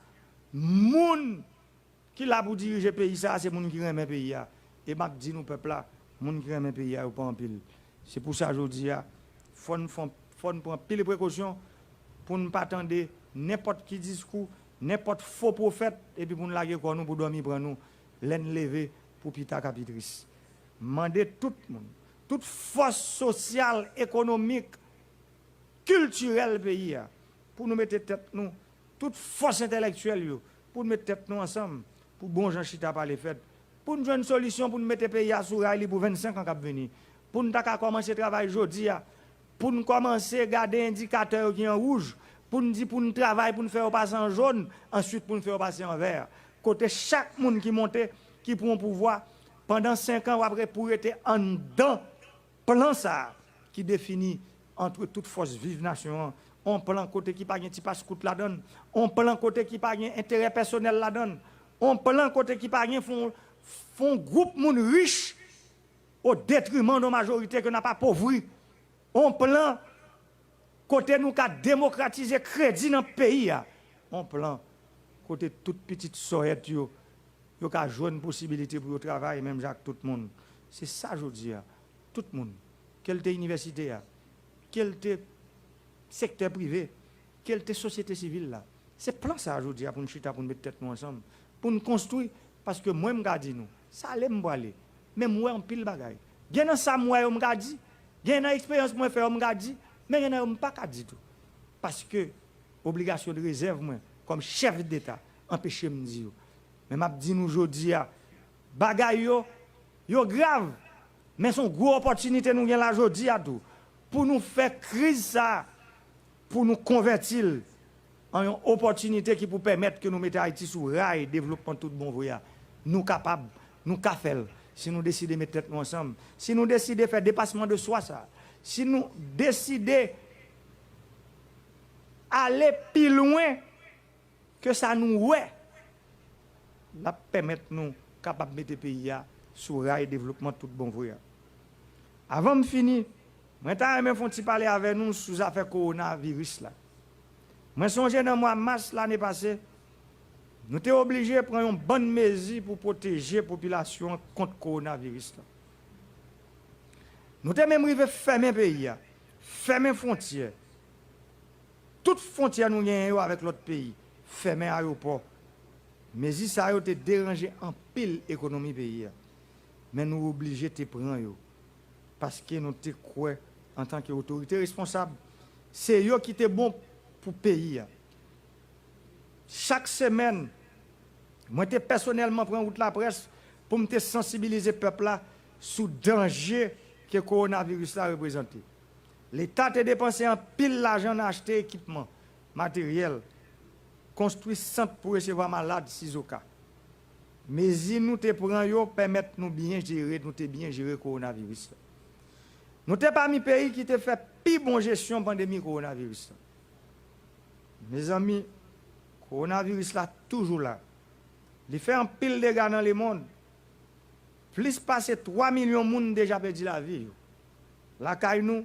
moun ki la pou dirije peyi sa a, se moun ki renmen peyi a. E m ap di nou, pèp la, moun ki renmen peyi a, yo pa anpil. Se pou sa, jodi a, fò n fon-, fò n pran anpil prekosyon pou n pa tande nenpòt ki diskou, nenpòt fo pwofèt, epi pou n lage kò nou pou dòmi pran nou, lè n leve pou pita ka pi tris. Mande tout moun, tout fòs sosyal, ekonomik, kiltirèl peyi a, pou nou mete tèt nou, tout fòs entèlektyèl yo, pou nou met tèt nou ansanm, pou bon jan chita pale fèt, pou n jwenn solisyon pou n mete peyi a sou ray li pou vennsenk an k ap vini, pou n ta ka kòmanse travay jodi a, pou n kòmanse gade endikatè yo ki an wouj, pou n di pou n travay pou n fè yo pase an jòn, answit pou n fè yo pase an vè. Kote chak moun ki monte, ki pran pouvwa, pandan senk an, w ap re-, pou rete anndan plan sa a ki defini ant tout fòs viv nasyon an, on plan kote ki pa gen ti paskout ladan l, on plan kote ki pa gen enterè pèsonèl ladan l, on plan kote ki pa gen fon, Fè yon gwoup moun rich o detriman de majorite ke n ap apovri. On plan kote nou ka demokratize kredi nan peyi a. On plan kote tout pitit sòyèt yo, yo ka jwenn posibilite pou yo travay menm jan ak tout moun. Se sa jodi a. Tout moun, ke l te inivèsite a, ke l te sektè prive, ke l te sosyete sivil la. Se plan sa a jodi a pou n chita, pou n met tèt nou ansanm, pou n konstwi, paske mwen m ka di nou, sa ale m prale, men m wè anpil bagay. Gen nan sa m wè yo m ka di, gen nan eksperyans mwen fè yo m ka di, men gen nan yo m pa ka di tou. Paske obligasyon de rezèv mwen kòm chèf deta anpeche m di yo. Men m ap di nou jodi a, bagay yo, yo grav, men se yon gwo opòtinite nou gen la jodi a tou, pou nou fè kriz sa a, pou nou konvèti l an yon opòtinite ki pou pèmèt ke nou mete Ayiti sou ray devlopman tout bon vre a. Nou kapab, nou ka fè l, si nou deside met tèt nou ansanm, si nou deside fè depasman de swa sa, si nou deside ale pi lwen ke sa nou wè, l ap pèmèt nou kapab mete peyi a sou ray devlopman tout bon vre a. Avan m fini, mwen ta renmen fè yon ti pale avè nou sou zafè kowonaviris la. Mwen sonje nan mwa mas lane pase, nou te oblije pran yon bann mezi pou pwoteje popilasyon an kont kowonaviris la. Nou te menm rive fèmen peyi a, fèmen fwontyè. Tout fwontyè nou genyen yo avèk lòt peyi, fèmen ayewopò. Mezi sa yo te deranje anpil ekonomi peyi a. Men nou oblije te pran yo, paske nou te kwè, antanke otorite responsab, se yo ki te bon pou peyi a. Chak semèn, mwen te pèsonèlman pran wout laprès pou m te sansibilize pèp la sou danje ke kowonaviris la reprezante. Leta te depanse anpil lajan nan achte ekipman, materyèl, konstwi sant pou resevwa malad sizoka. Mezi nou te pran yo pèmèt nou byen jere, nou te byen jere kowonaviris la. Nou te pami peyi ki te fè pi bon jesyon pandemi kowonaviris la. Mezanmi, kowonaviris la toujou la. Li fè anpil dega nan lemonn. Plis pase twa milyon moun deja pèdi lavi yo. Lakay nou,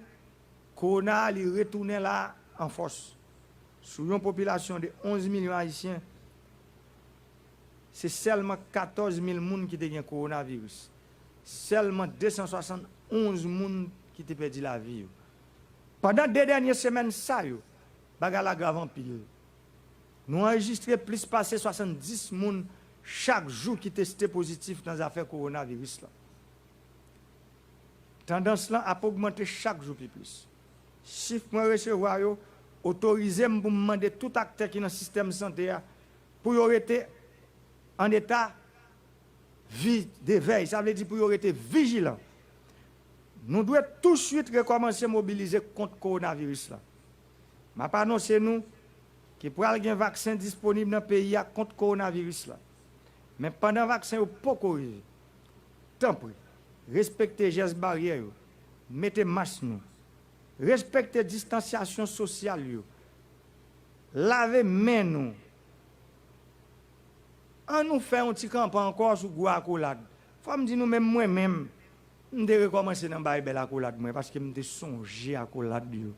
kowona a li retounen la an fòs. Sou yon popilasyon de onz milyon Ayisyen, se sèlman katòz mil moun ki te gen kowonaviris. Sèlman de san swasann onz moun ki te pèdi lavi yo. Pandan de dènye semèn sa yo, bagay la grav anpil. Nou anrejistre plis pase swasanndis moun chak jou ki teste pozitif nan zafè kowonaviris la. Tandans lan ap ogmante chak jou pi plis. Chif mwen resevwa yo otorize m pou m mande tout aktè ki nan sistèm sante a pou yo rete an eta vi, de vèy, sa vle di pou yo rete vijilan. Nou dwe touswit rekòmanse mobilize kont kowonaviris la. M ap anonse nou ke pral gen vaksen disponib nan peyi a kont kowonaviris la. Men pandan vaksen yo poko rive, tanpri, respekte jès baryè yo, mete mas nou, respekte distansyasyon sosyal yo, lave men nou. An nou fè yon ti kanpe ankò sou gwo akolad. Fò m di nou menm mwen menm, m te rekòmanse nan bay bèl akolad mwen paske m te sonje akolad yo.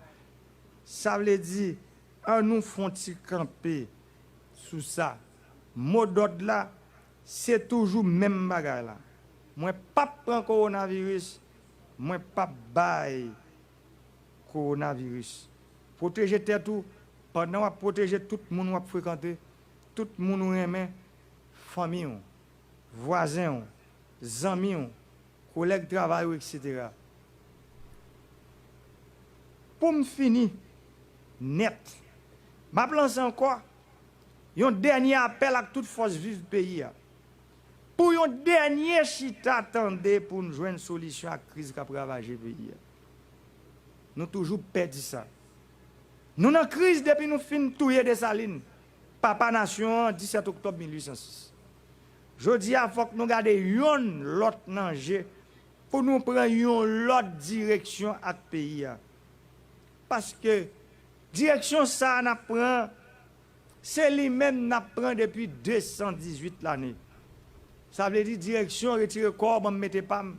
Sa vle di, an nou fè yon ti kanpe sou sa. Modòd la, se toujou menm bagay la. Mwen p ap pran kowonaviris, mwen p ap bay kowonaviris. Pwoteje tèt ou pandan w ap pwoteje tout moun w ap frekante, tout moun ou renmen, fanmi w, vwazen w, zanmi w, kolèg travay ou, etsetera. Pou m fini nèt, m ap lanse ankò yon dènye apèl ak tout fòs viv peyi a, pou yon dènye chita tande pou n jwenn solisyon ak kriz k ap ravaje peyi a. Nou toujou pè di sa. Nou nan kriz depi nou fin touye Desalin, papa nasyon an, disèt oktòb mil uit san sis. Jodi a, fòk nou gade yonn lòt nan je pou nou pran yon lòt direksyon ak peyi a. Paske direksyon sa a n ap pran, se li menm n ap pran depi de san dizuit lane. Sa vle di direksyon retire kò w, ban m mete pa m.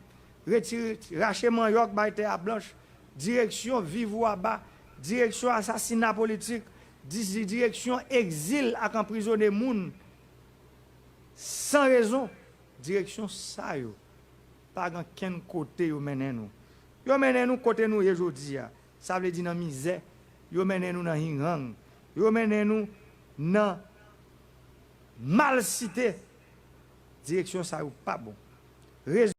Retire, rache manyòk, bay tè a blanch. Direksyon viv ou aba. Direksyon asasina politik. Di-, direksyon egzil ak anprizone moun san rezon. Direksyon sa yo pa gen kenn kote yo mennen nou. Yo mennen nou kote nou ye jodi a. Sa vle di nan mizè. Yo mennen nou nan hinghang. Yo mennen nou nan malsite. Direksyon sa yo pa bon. Rezon